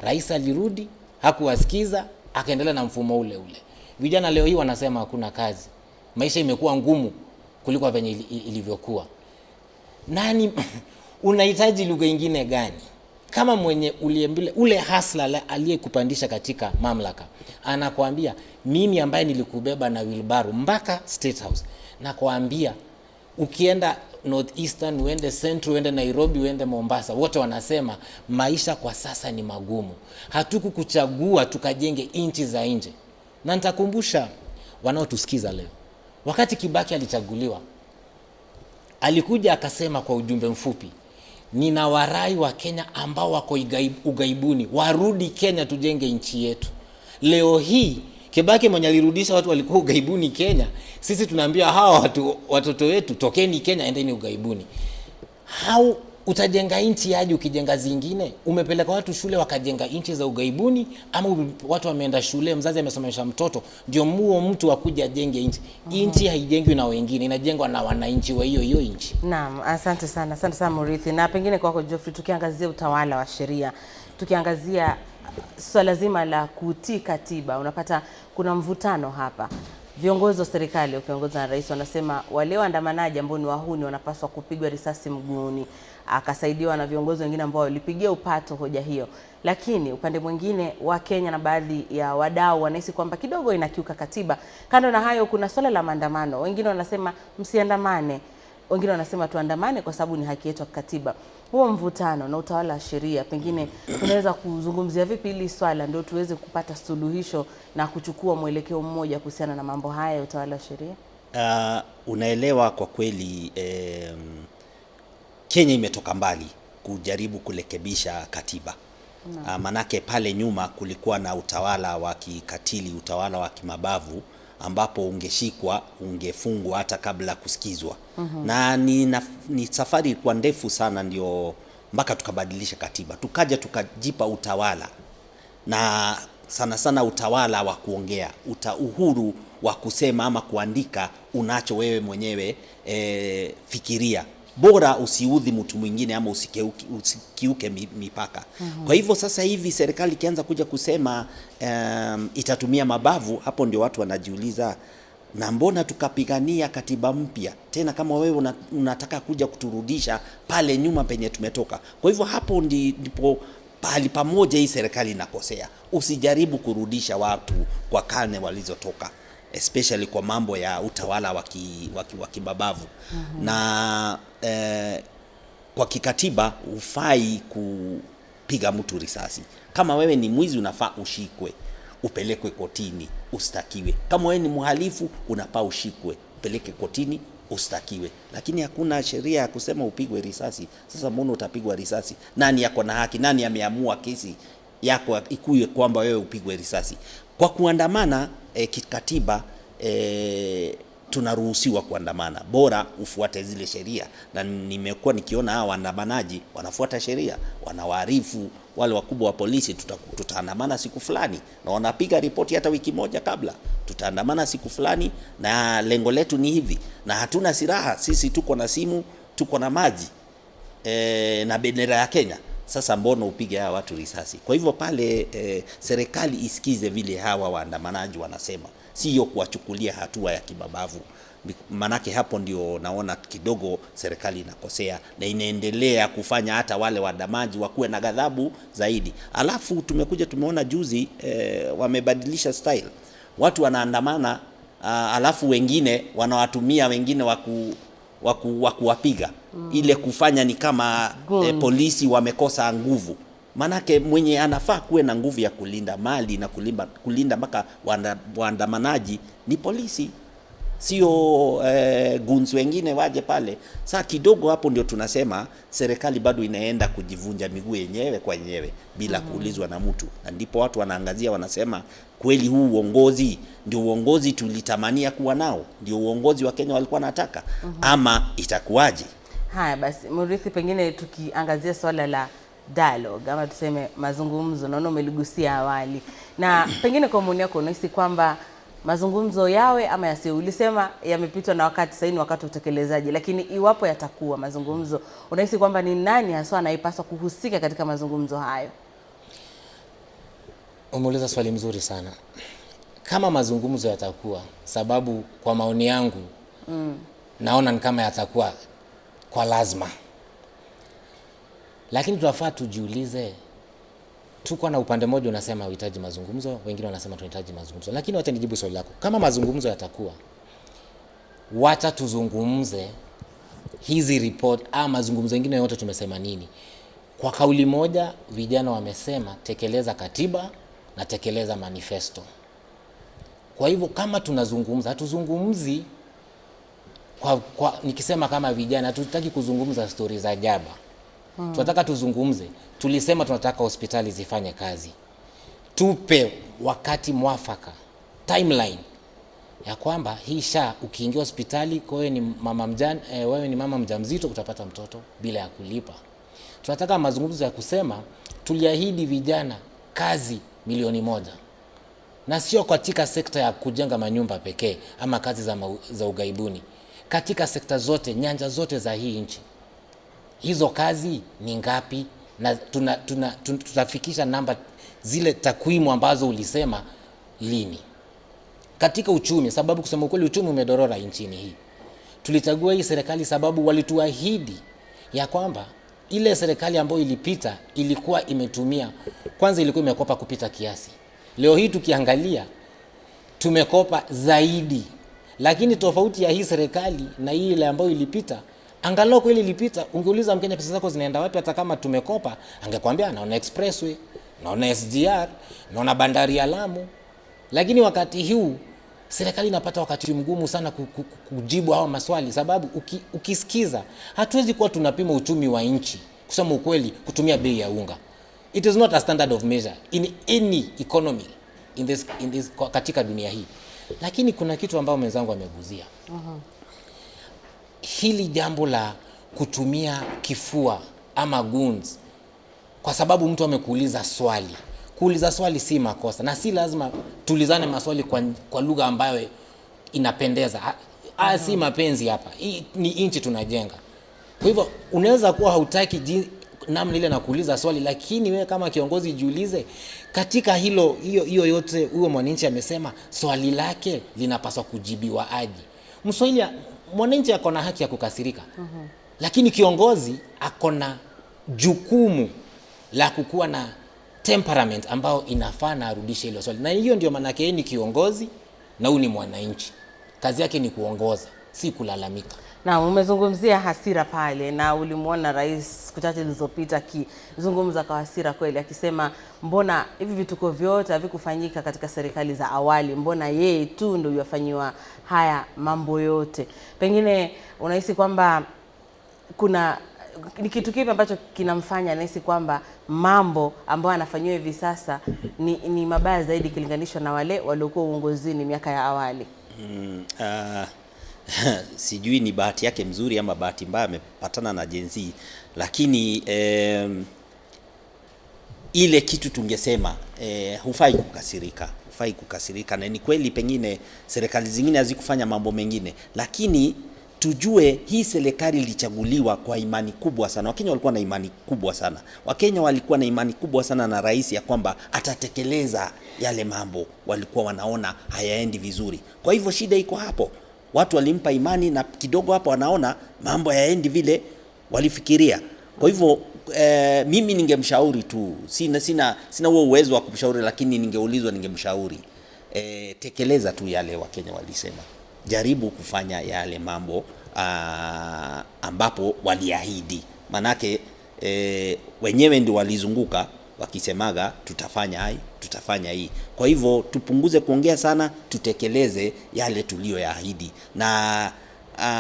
Rais alirudi, hakuwasikiza, akaendelea na mfumo ule ule. Vijana leo hii wanasema hakuna kazi, maisha imekuwa ngumu kuliko venye ilivyokuwa. Nani unahitaji lugha ingine gani? Kama mwenye ule hasla aliyekupandisha katika mamlaka anakuambia, mimi ambaye nilikubeba na wheelbarrow mpaka State House, nakuambia ukienda North Eastern, uende Central, uende Nairobi, uende Mombasa, wote wanasema maisha kwa sasa ni magumu. Hatukukuchagua tukajenge nchi za nje. Na nitakumbusha wanaotusikiza leo, wakati Kibaki alichaguliwa, alikuja akasema kwa ujumbe mfupi, nina warai wa Kenya ambao wako ugaibuni warudi Kenya tujenge nchi yetu. Leo hii Kibaki mwenye alirudisha watu walikuwa ugaibuni Kenya, sisi tunaambia hawa watoto wetu tokeni Kenya endeni ugaibuni. How utajenga nchi aje ukijenga zingine? Umepeleka watu shule wakajenga nchi za ugaibuni, ama watu wameenda shule, mzazi amesomesha mtoto ndio muo mtu akuja ajenge nchi? Nchi haijengwi na wengine, inajengwa na wananchi wa hiyo hiyo nchi. Naam, asante sana, asante sana Murithi. Na pengine kwako Geoffrey, tukiangazia utawala wa sheria, tukiangazia swala zima la kutii katiba, unapata kuna mvutano hapa. Viongozi wa serikali wakiongozwa na rais wanasema wale waandamanaji ambao ni wahuni wanapaswa kupigwa risasi mguuni. Akasaidiwa na viongozi wengine ambao walipigia upato hoja hiyo. Lakini upande mwingine wa Kenya na baadhi ya wadau wanahisi kwamba kidogo inakiuka katiba. Kando na hayo, kuna swala la maandamano. Wengine wanasema msiandamane, wengine wanasema tuandamane kwa sababu ni haki yetu ya katiba. Huo mvutano na utawala wa sheria, pengine tunaweza kuzungumzia vipi hili swala ndio tuweze kupata suluhisho na kuchukua mwelekeo mmoja kuhusiana na mambo haya ya utawala wa sheria? Unaelewa kwa kweli Kenya imetoka mbali kujaribu kurekebisha katiba. Manake pale nyuma kulikuwa na utawala wa kikatili, utawala wa kimabavu ambapo ungeshikwa, ungefungwa hata kabla kusikizwa. Na ni safari ilikuwa ndefu sana ndio mpaka tukabadilisha katiba. Tukaja tukajipa utawala, na sana sana utawala wa kuongea, uhuru wa kusema ama kuandika unacho wewe mwenyewe, fikiria. Bora usiudhi mtu mwingine ama usikiuke mipaka. Kwa hivyo sasa hivi serikali ikianza kuja kusema itatumia mabavu, hapo ndio watu wanajiuliza, na mbona tukapigania katiba mpya tena kama wewe unataka kuja kuturudisha pale nyuma penye tumetoka? Kwa hivyo hapo ndipo pahali pamoja hii serikali inakosea. Usijaribu kurudisha watu kwa karne walizotoka, especially kwa mambo ya utawala wa kimabavu. Na kwa kikatiba hufai kupiga mtu risasi. Kama wewe ni mwizi unafaa ushikwe. upelekwe kotini ustakiwe. Kama wewe ni mhalifu, unapaa ushikwe, upeleke kotini ustakiwe, lakini hakuna sheria ya kusema upigwe risasi. Sasa mbona utapigwa risasi? Nani yako na haki? Nani ameamua kesi yako ikuwe kwamba wewe upigwe risasi? Kwa kuandamana kikatiba tunaruhusiwa kuandamana, bora ufuate zile sheria, na nimekuwa nikiona hawa waandamanaji wanafuata sheria, wanawaarifu wale wakubwa wa polisi, tutaandamana siku fulani, na wanapiga ripoti hata wiki moja kabla, tutaandamana siku fulani na lengo letu ni hivi, na hatuna silaha sisi, tuko na simu, tuko na maji na bendera ya Kenya. Sasa mbona upige hawa watu risasi? Kwa hivyo pale serikali isikize vile hawa waandamanaji wanasema, sio kuwachukulia hatua ya kimabavu. Manake hapo ndio naona kidogo serikali inakosea na inaendelea kufanya hata wale waandamanaji wakuwe na ghadhabu zaidi. Alafu tumekuja tumeona juzi wamebadilisha style, watu wanaandamana alafu wengine wanawatumia wengine wakuwapiga ile kufanya ni kama polisi wamekosa nguvu. Manake mwenye anafaa kuwe na nguvu ya kulinda mali na kulinda mpaka waandamanaji ni polisi, sio goons wengine waje pale. Saa kidogo hapo ndio tunasema serikali bado inaenda kujivunja miguu yenyewe kwa yenyewe bila kuulizwa na mtu, na ndipo watu wanaangazia wanasema, kweli huu uongozi ndio uongozi tulitamania kuwa nao, ndio uongozi wa Kenya walikuwa wanataka, ama itakuwaje? Haya basi, Murithi, pengine tukiangazia swala la dialogue ama tuseme mazungumzo, naona umeligusia awali, na pengine kwa maoni yako unahisi kwamba mazungumzo yawe ama yasiwe? Ulisema yamepitwa na wakati, sasa ni wakati wa utekelezaji, lakini iwapo yatakuwa mazungumzo, unahisi kwamba ni nani haswa anayepaswa kuhusika katika mazungumzo hayo? Umeuliza swali mzuri sana. Kama mazungumzo yatakuwa, sababu kwa maoni yangu naona ni kama yatakuwa kwa lazima, lakini tunafaa tujiulize, tuko na upande mmoja unasema uhitaji mazungumzo, wengine wanasema tunahitaji mazungumzo. Lakini wacha nijibu swali lako. Kama mazungumzo yatakuwa, wacha tuzungumze hizi report ama mazungumzo mengine yote tumesema nini. Kwa kauli moja vijana wamesema tekeleza katiba na tekeleza manifesto. Kwa hivyo kama tunazungumza, hatuzungumzi kwa nikisema kama vijana hatutaki kuzungumza stori za jaba. Tunataka tuzungumze. Tulisema tunataka hospitali zifanye kazi. Tupe wakati mwafaka, timeline ya kwamba hii SHA ukiingia hospitali kwa wewe ni mama mjane, wewe ni mama mjamzito utapata mtoto bila ya kulipa. Tunataka mazungumzo ya kusema tuliahidi vijana kazi 1,000,000. Na sio katika sekta ya kujenga manyumba pekee ama kazi za ugaibuni. Katika sekta zote, nyanja zote za hii nchi. Hizo kazi ni ngapi na tutafikisha namba zile takwimu ambazo ulisema lini? Katika uchumi, sababu kusema ukweli uchumi umedorora nchini hii. Tulichagua hii serikali sababu walituahidi ya kwamba ile serikali ambayo ilipita ilikuwa imetumia, kwanza ilikuwa imekopa kupita kiasi. Leo hii tukiangalia tumekopa zaidi. Lakini tofauti ya hii serikali na hii ile ambayo ilipita, angalau kweli ilipita, ungeuliza Mkenya pesa zako zinaenda wapi hata kama tumekopa, angekwambia naona expressway, naona SGR, naona bandari ya Lamu. Lakini wakati huu serikali inapata wakati mgumu sana kujibu hawa maswali, sababu ukisikiza hatuwezi kuwa tunapima uchumi wa nchi kusema ukweli kutumia bei ya unga. It is not a standard of measure in any economy in this katika dunia hii. Lakini kuna kitu ambao mwenzangu ameguzia. Hili jambo la kutumia kifua ama guns kwa sababu mtu amekuuliza swali. Kuuliza swali si makosa na si lazima tuulizane maswali kwa lugha ambayo inapendeza. Si mapenzi hapa. Hii ni nchi tunajenga. Kwa hivyo unaweza kuwa hautaki namna ile na kuuliza swali, lakini wewe kama kiongozi jiulize katika hilo, hiyo yote huyo mwananchi amesema swali lake linapaswa kujibiwa aje. Mswahili, mwananchi ako na haki ya kukasirika. Lakini kiongozi ako na jukumu la kukuwa na temperament ambao inafaa na arudishe hilo swali. Na hiyo ndio maana yake ni kiongozi na huyu ni mwananchi. Kazi yake ni kuongoza, si kulalamika. Na umezungumzia hasira pale, na ulimwona rais siku chache zilizopita akizungumza kwa hasira kweli, akisema mbona hivi vituko vyote havikufanyika katika serikali za awali, mbona yeye tu ndio yafanyiwa haya mambo yote. Pengine unahisi kwamba kuna ni kitu kipi ambacho kinamfanya anahisi kwamba mambo ambayo anafanyiwa hivi sasa ni mabaya zaidi ikilinganishwa na wale waliokuwa uongozini miaka ya awali? Sijui ni bahati yake mzuri ama bahati mbaya amepatana na Gen Z, lakini ile kitu tungesema hufai kukasirika, hufai kukasirika. Na ni kweli pengine serikali zingine hazikufanya mambo mengine, lakini tujue hii serikali ilichaguliwa kwa imani kubwa sana. Wakenya walikuwa na imani kubwa sana. Wakenya walikuwa na imani kubwa sana na rais ya kwamba atatekeleza yale mambo walikuwa wanaona hayaendi vizuri. Kwa hivyo shida iko hapo. Watu walimpa imani na kidogo hapo wanaona mambo hayaendi vile walifikiria. Kwa hivyo mimi ningemshauri tu, sina huo uwezo wa kumshauri, lakini ningeulizwa ningemshauri tekeleza tu yale Wakenya walisema. Jaribu kufanya yale mambo ambapo waliahidi. Manake wenyewe ndio walizunguka wakisemaga tutafanya hii, tutafanya hii. Kwa hivyo tupunguze kuongea sana, tutekeleze yale tuliyoyaahidi. Na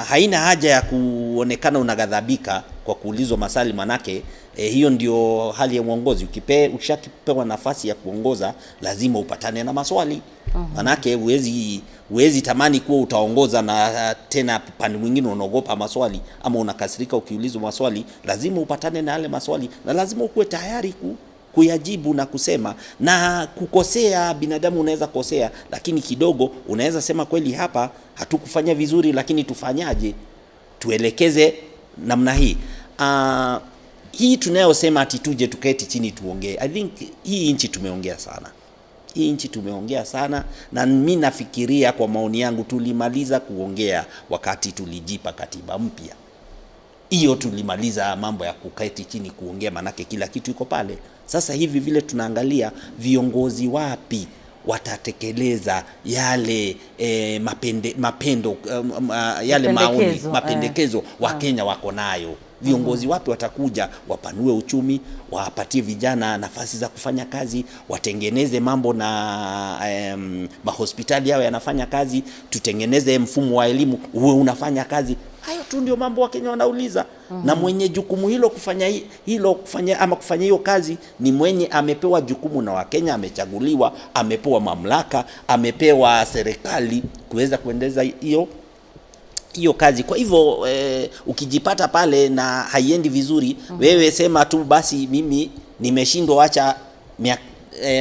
haina haja ya kuonekana unaghadhabika kwa kuulizwa maswali, manake hiyo ndio hali ya uongozi. Ukishapewa nafasi ya kuongoza lazima upatane na maswali. Manake huwezi tamani kuwa utaongoza na tena pande mwingine unaogopa maswali ama unakasirika ukiulizwa maswali. Lazima upatane na yale maswali na lazima ukuwe tayari kuyajibu na kusema. Na kukosea, binadamu unaweza kosea, lakini kidogo unaweza sema kweli hapa hatukufanya vizuri, lakini tufanyaje? Tuelekeze namna hii. Hii tunayosema ati tuje tuketi chini tuongee, I think hii nchi tumeongea sana. Hii nchi tumeongea sana, na mimi nafikiria kwa maoni yangu tulimaliza kuongea wakati tulijipa katiba mpya. Hiyo tulimaliza mambo ya kuketi chini kuongea, manake kila kitu iko pale. Sasa hivi vile tunaangalia viongozi wapi watatekeleza yale mapendo yale maoni, mapendekezo Wakenya wako nayo. Viongozi wapi watakuja wapanue uchumi, wapatie vijana nafasi za kufanya kazi, watengeneze mambo na mahospitali yao yanafanya kazi, tutengeneze mfumo wa elimu uwe unafanya kazi. Hayo tu ndio mambo Wakenya wanauliza. Na mwenye jukumu hilo kufanya hilo kufanya ama kufanya hiyo kazi ni mwenye amepewa jukumu na Wakenya, amechaguliwa, amepewa mamlaka, amepewa serikali kuweza kuendeleza hiyo kazi. Kwa hivyo ukijipata pale na haiendi vizuri, wewe sema tu basi mimi nimeshindwa, acha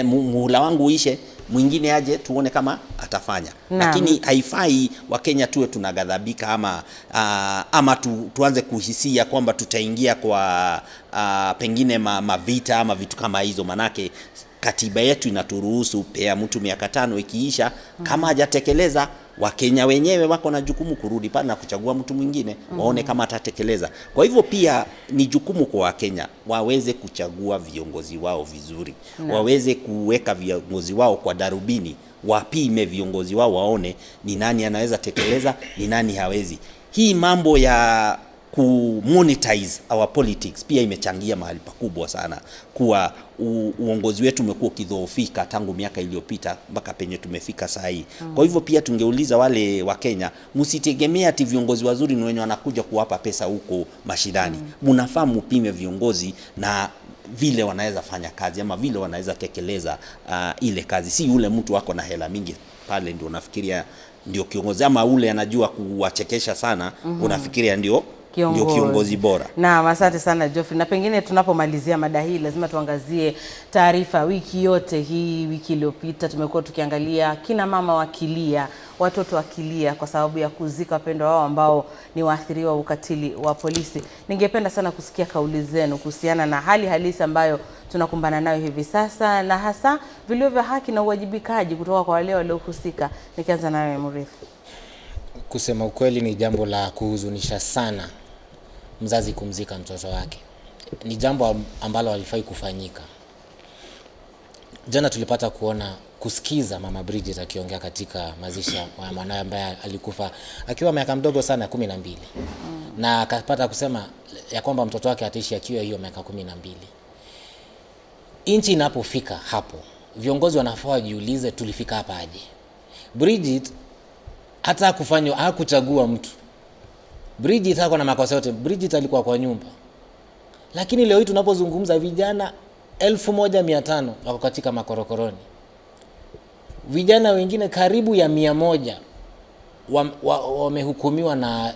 muhula wangu uishe, mwingine aje tuone kama atafanya. Lakini haifai Wakenya tuwe tunaghadhabika ama tuanze kuhisia kwamba tutaingia kwa pengine mavita ama vitu kama hizo, manake katiba yetu inaturuhusu pea mtu miaka 5 ikiisha, kama hajatekeleza Wakenya wenyewe wako na jukumu kurudi pale na kuchagua mtu mwingine, waone kama atatekeleza. Kwa hivyo pia ni jukumu kwa Wakenya waweze kuchagua viongozi wao vizuri, waweze kuweka viongozi wao kwa darubini, wapime viongozi wao waone ni nani anaweza tekeleza, ni nani hawezi. Hii mambo ya ku-monetize our politics pia imechangia mahali pakubwa sana kuwa uongozi wetu umekuwa ukidhoofika tangu miaka iliyopita mpaka penye tumefika saa hii. Kwa hivyo pia tungeuliza wale wa Kenya, msitegemee ati viongozi wazuri ni wenye wanakuja kuwapa pesa huko mashindani. Mnafaa mupime viongozi na vile wanaweza fanya kazi ama vile wanaweza tekeleza ile kazi. Si yule mtu wako na hela mingi pale ndio unafikiria ndio kiongozi, ama ule anajua kuwachekesha sana unafikiria ndio kiongozi bora. Naam, asante sana Geoffrey. Na pengine tunapomalizia mada hii lazima tuangazie taarifa wiki yote hii. Wiki iliyopita tumekuwa tukiangalia kina mama wakilia, watoto wakilia kwa sababu ya kuzika wapendwa wao ambao ni waathiriwa ukatili wa polisi. Ningependa sana kusikia kauli zenu kuhusiana na hali halisi ambayo tunakumbana nayo hivi sasa, na hasa vilio vya haki na uwajibikaji kutoka kwa wale waliohusika. Nikianza nawe Murithi. Kusema ukweli ni jambo la kuhuzunisha sana mzazi kumzika mtoto wake. Ni jambo ambalo halifai kufanyika. Jana tulipata kuona kusikiza Mama Bridget akiongea katika mazishi ya mwanawe ambaye alikufa akiwa miaka mdogo sana 12. Na akapata kusema ya kwamba mtoto wake ataishi akiwa hiyo miaka 12. Nchi inapofika hapo, viongozi wanafaa wajiulize tulifika hapa aje. Bridget hata hakuchagua mtu. Bridget hakuwa na makosa yote. Bridget alikuwa kwa nyumba. Lakini leo hii tunapozungumza vijana 1500 wako katika makorokoroni. Vijana wengine karibu ya 100 wamehukumiwa na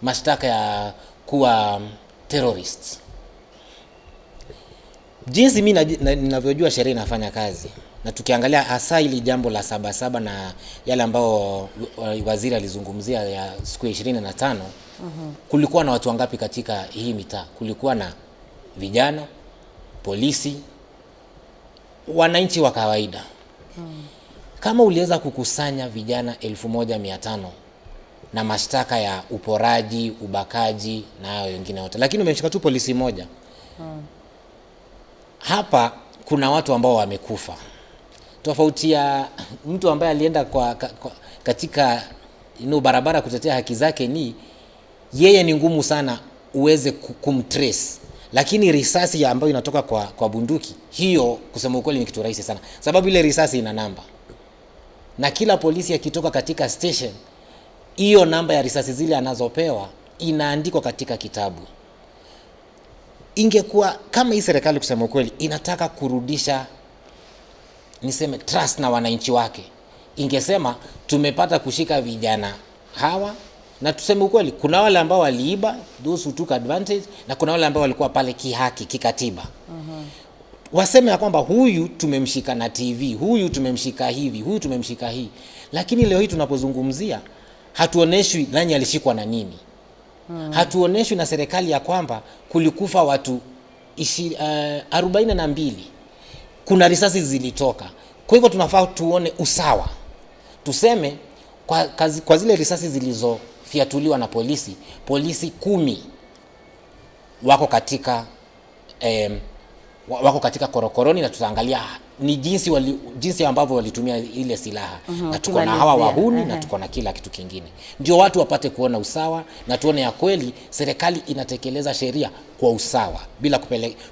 mashtaka ya kuwa terrorists. Jinsi mimi ninavyojua sheria inafanya kazi, na tukiangalia hasa hili jambo la 7/7 na yale ambao waziri alizungumzia ya siku ya 25, kulikuwa na watu wangapi katika hii mitaa? Kulikuwa na vijana, polisi, wananchi wa kawaida. Kama uliweza kukusanya vijana 1500 na mashtaka ya uporaji, ubakaji na hayo wengine wote, lakini umemshika tu polisi moja. Hapa kuna watu ambao wamekufa. Tofauti ya mtu ambaye alienda katika barabara kutetea haki zake ni yeye ni ngumu sana uweze kumtrace. Lakini risasi ambayo inatoka kwa bunduki hiyo, kusema ukweli, ni kitu rahisi sana, sababu ile risasi ina namba, na kila polisi akitoka katika station, hiyo namba ya risasi zile anazopewa inaandikwa katika kitabu. Ingekuwa kama hii serikali kusema ukweli inataka kurudisha, niseme, trust na wananchi wake, ingesema tumepata kushika vijana hawa, na tuseme ukweli, kuna wale ambao waliiba, those who took advantage, na kuna wale ambao walikuwa pale kihaki, kikatiba. Waseme ya kwamba huyu tumemshika na TV, huyu tumemshika hivi, huyu tumemshika hii. Lakini leo hii tunapozungumzia hatuoneshwi nani alishikwa na nini. Hatuoneshwi na serikali ya kwamba kulikufa watu 42. Kuna risasi zilitoka. Kwa hivyo tunafaa tuone usawa. Tuseme kwa zile risasi zilizofiatuliwa na polisi, polisi 10 wako katika wako katika korokoroni, na tutaangalia ni jinsi ambavyo walitumia ile silaha. Na tuko na hawa wahuni, na tuko na kila kitu kingine. Ndio watu wapate kuona usawa, na tuone ya kweli serikali inatekeleza sheria kwa usawa bila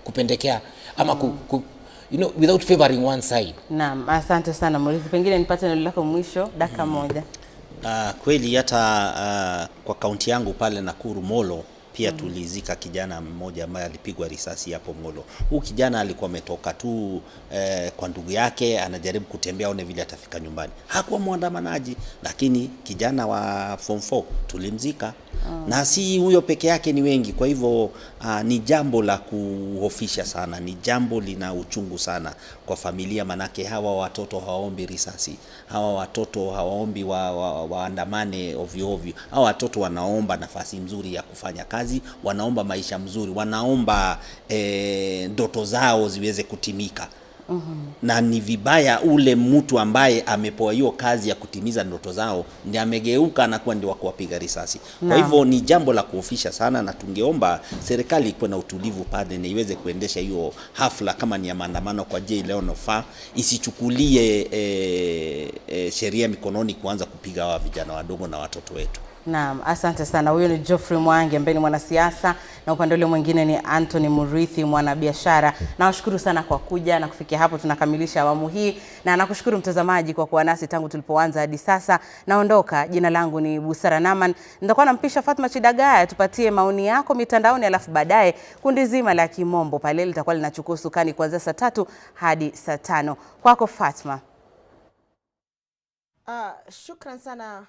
kupendekea ama without favoring one side. Naam, asante sana Murithi. Pengine nipate neno lako mwisho dakika moja. Kweli hata kwa kaunti yangu pale Nakuru Molo pia tulizika kijana mmoja ambaye alipigwa risasi hapo Molo. Huyu kijana alikuwa ametoka tu kwa ndugu yake, anajaribu kutembea aone vile atafika nyumbani. Hakuwa mwandamanaji, lakini kijana wa form 4 tulimzika. Na si huyo peke yake, ni wengi. Kwa hivyo ni jambo la kuhofisha sana, ni jambo lina uchungu sana kwa familia, manake hawa watoto hawaombi risasi, hawa watoto hawaombi waandamane ovyo ovyo. Hawa watoto wanaomba nafasi nzuri ya kufanya kazi, wanaomba maisha mzuri, wanaomba ndoto zao ziweze kutimika. Na ni vibaya ule mtu ambaye amepewa hiyo kazi ya kutimiza ndoto zao ndiye amegeuka na kuwa ndio kuwapiga risasi. Kwa hivyo ni jambo la kuhofisha sana, na tungeomba serikali ikuwe na utulivu pale na iweze kuendesha hiyo hafla kama ni ya maandamano kwa njia ile inayofaa, isichukulie sheria mikononi kuanza kupiga hawa vijana wadogo na watoto wetu. Naam, asante sana. Huyo ni Geoffrey Mwangi ambaye ni mwanasiasa, na upande ule mwingine ni Anthony Murithi, mwanabiashara. Nawashukuru sana kwa kuja, na kufikia hapo tunakamilisha awamu hii, na nakushukuru mtazamaji kwa kuwa nasi tangu tulipoanza hadi sasa. Naondoka, jina langu ni Busara Naman. Nitakuwa nampisha Fatma Chidagaya tupatie maoni yako mitandaoni, alafu baadaye kundi zima la Kimombo pale litakuwa linachukua usukani kuanzia saa 3 hadi saa 5. Kwako Fatma. Shukran sana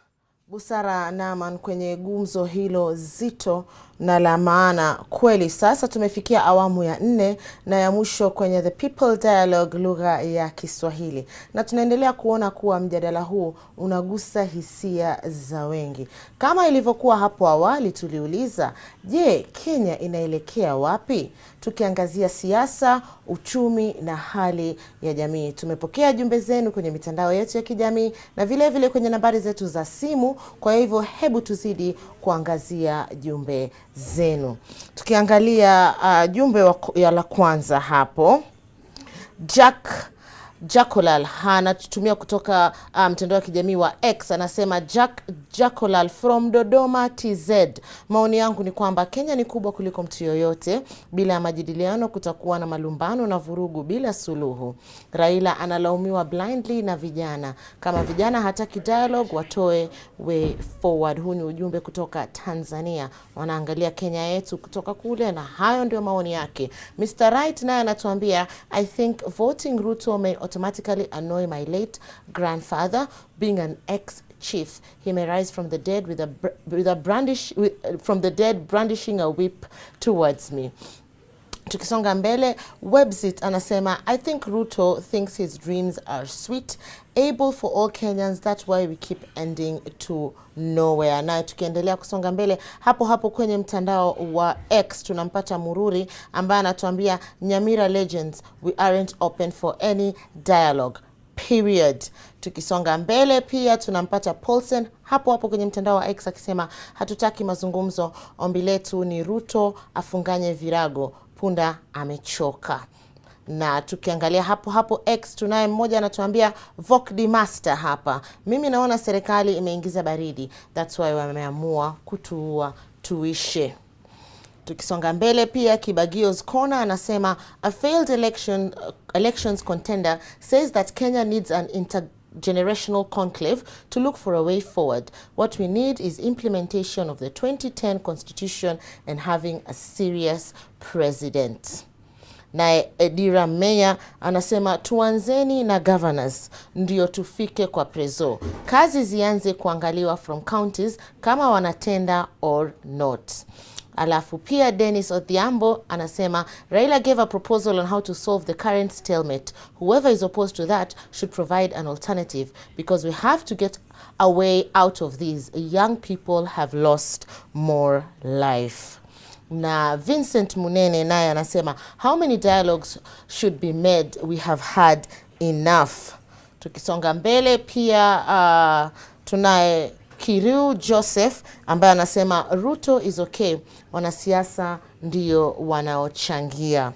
Busara Naman kwenye gumzo hilo zito na la maana kweli. Sasa tumefikia awamu ya 4 na ya mwisho kwenye The People Dialogue lugha ya Kiswahili, na tunaendelea kuona kuwa mjadala huu unagusa hisia za wengi. Kama ilivyokuwa hapo awali, tuliuliza, je, Kenya inaelekea wapi? Tukiangazia siasa, uchumi na hali ya jamii. Tumepokea jumbe zenu kwenye mitandao yetu ya kijamii na vile vile kwenye nambari zetu za simu. Kwa hivyo hebu tuzidi kuangazia jumbe zenu. Tukiangalia jumbe ya la kwanza hapo, Jack Jakolal anatutumia kutoka mtandao wa kijamii wa X, anasema Jack Jakolal from Dodoma TZ. Maoni yangu ni kwamba Kenya ni kubwa kuliko mtu yoyote. Bila ya majadiliano kutakuwa na malumbano na vurugu bila suluhu. Raila analaumiwa blindly na vijana. Kama vijana hataki dialogue, watoe way forward. Huu ni ujumbe kutoka Tanzania, wanaangalia Kenya yetu kutoka kule, na hayo ndio maoni yake. Mr. Right naye anatuambia, I think voting Ruto may automatically annoy my late grandfather, being an ex chief. He may rise from the dead with a, br- with a brandish with, from the dead brandishing a whip towards me. Tukisonga mbele, Webzit anasema, I think Ruto thinks his dreams are sweet, able for all Kenyans, that's why we keep ending to nowhere. Na tukiendelea kusonga mbele hapo hapo kwenye mtandao wa X tunampata Mururi ambaye anatuambia, Nyamira Legends, we aren't open for any dialogue, period. Tukisonga mbele pia tunampata Paulsen hapo hapo kwenye mtandao wa X akisema, hatutaki mazungumzo, ombi letu ni Ruto afunganye virago, punda amechoka. Na tukiangalia hapo hapo X tunaye mmoja anatuambia, Vokdi Master hapa, mimi naona serikali imeingiza baridi, that's why wameamua kutuua tuishe. Tukisonga mbele pia, Kibagios Corner anasema, a failed elections contender says that Kenya needs an intergenerational conclave to look for a way forward. What we need is implementation of the 2010 constitution and having a serious president. Naye Edira Meya anasema, tuanzeni na governors ndio tufike kwa prezo. Kazi zianze kuangaliwa from counties kama wanatenda or not. Alafu pia Dennis Odhiambo anasema, Raila gave a proposal on how to solve the current stalemate. Whoever is opposed to that should provide an alternative because we have to get a way out of this. Young people have lost more life. Na Vincent Munene naye anasema, how many dialogues should be made? We have had enough. Tukisonga mbele pia, tunaye Kiriu Joseph ambaye anasema, Ruto is okay, wanasiasa ndio wanaochangia.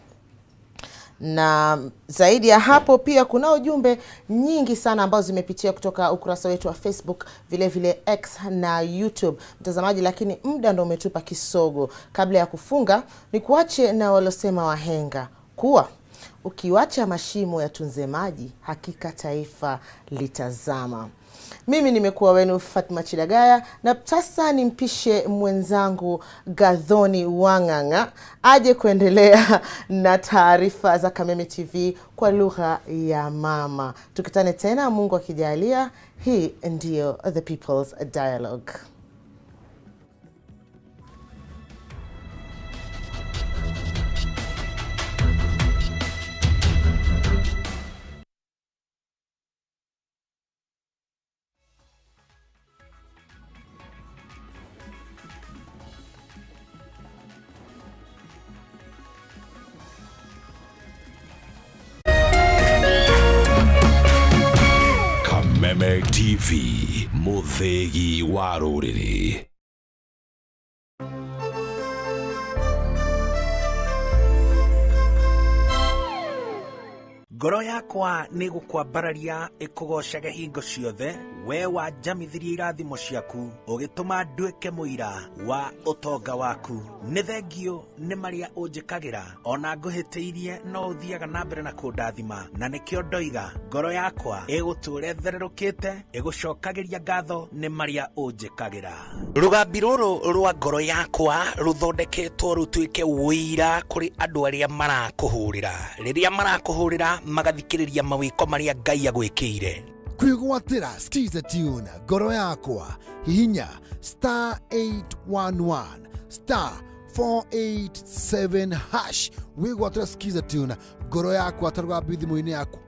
Na zaidi ya hapo pia kuna ujumbe nyingi sana ambazo zimepitia kutoka ukurasa wetu wa Facebook, vile vile X na YouTube, mtazamaji, lakini muda ndo umetupa kisogo. Kabla ya kufunga, ni kuache na walosema wahenga kuwa ukiwacha mashimo yatunze maji, hakika taifa litazama. Mimi nimekuwa wenu Fatma Chidagaya, na sasa nimpishe mwenzangu Gadhoni Wang'ang'a aje kuendelea na taarifa za Kameme TV kwa lugha ya mama. Tukutane tena Mungu akijalia. Hii ndiyo The People's Dialogue. Kameme TV, mũthĩgi wa rũrĩrĩ. Ngoro yakwa nĩ gũkwambararia ĩkũgocage hingo ciothe, we wanjamithirie irathimo ciaku, ũgĩtũma nduĩke mũira wa ũtonga waku. Nĩ thengio nĩ marĩa ũnjĩkagĩra, ona ngũhĩtĩirie no ũthiaga na mbere na kũndathima, na nĩkĩo ndoiga ngoro yakwa ĩgũtũũra ĩthererũkĩte ĩgũcokagĩria ngatho nĩ marĩa ũnjĩkagĩra. Rũgambi rũrũ rwa ngoro yakwa rũthondeketwo rũtuĩke ũira kũrĩ andũ arĩa marakũhũrĩra, rĩrĩa marakũhũrĩra magathikĩrĩria mawĩko marĩa Ngai agwĩkĩire. Kwĩgwatĩra Skiza Tune ngoro yakwa, hihinya *811*487# wĩgwatĩra Skiza Tune ngoro yakwa ta rũgambi thimũ-inĩ yaku.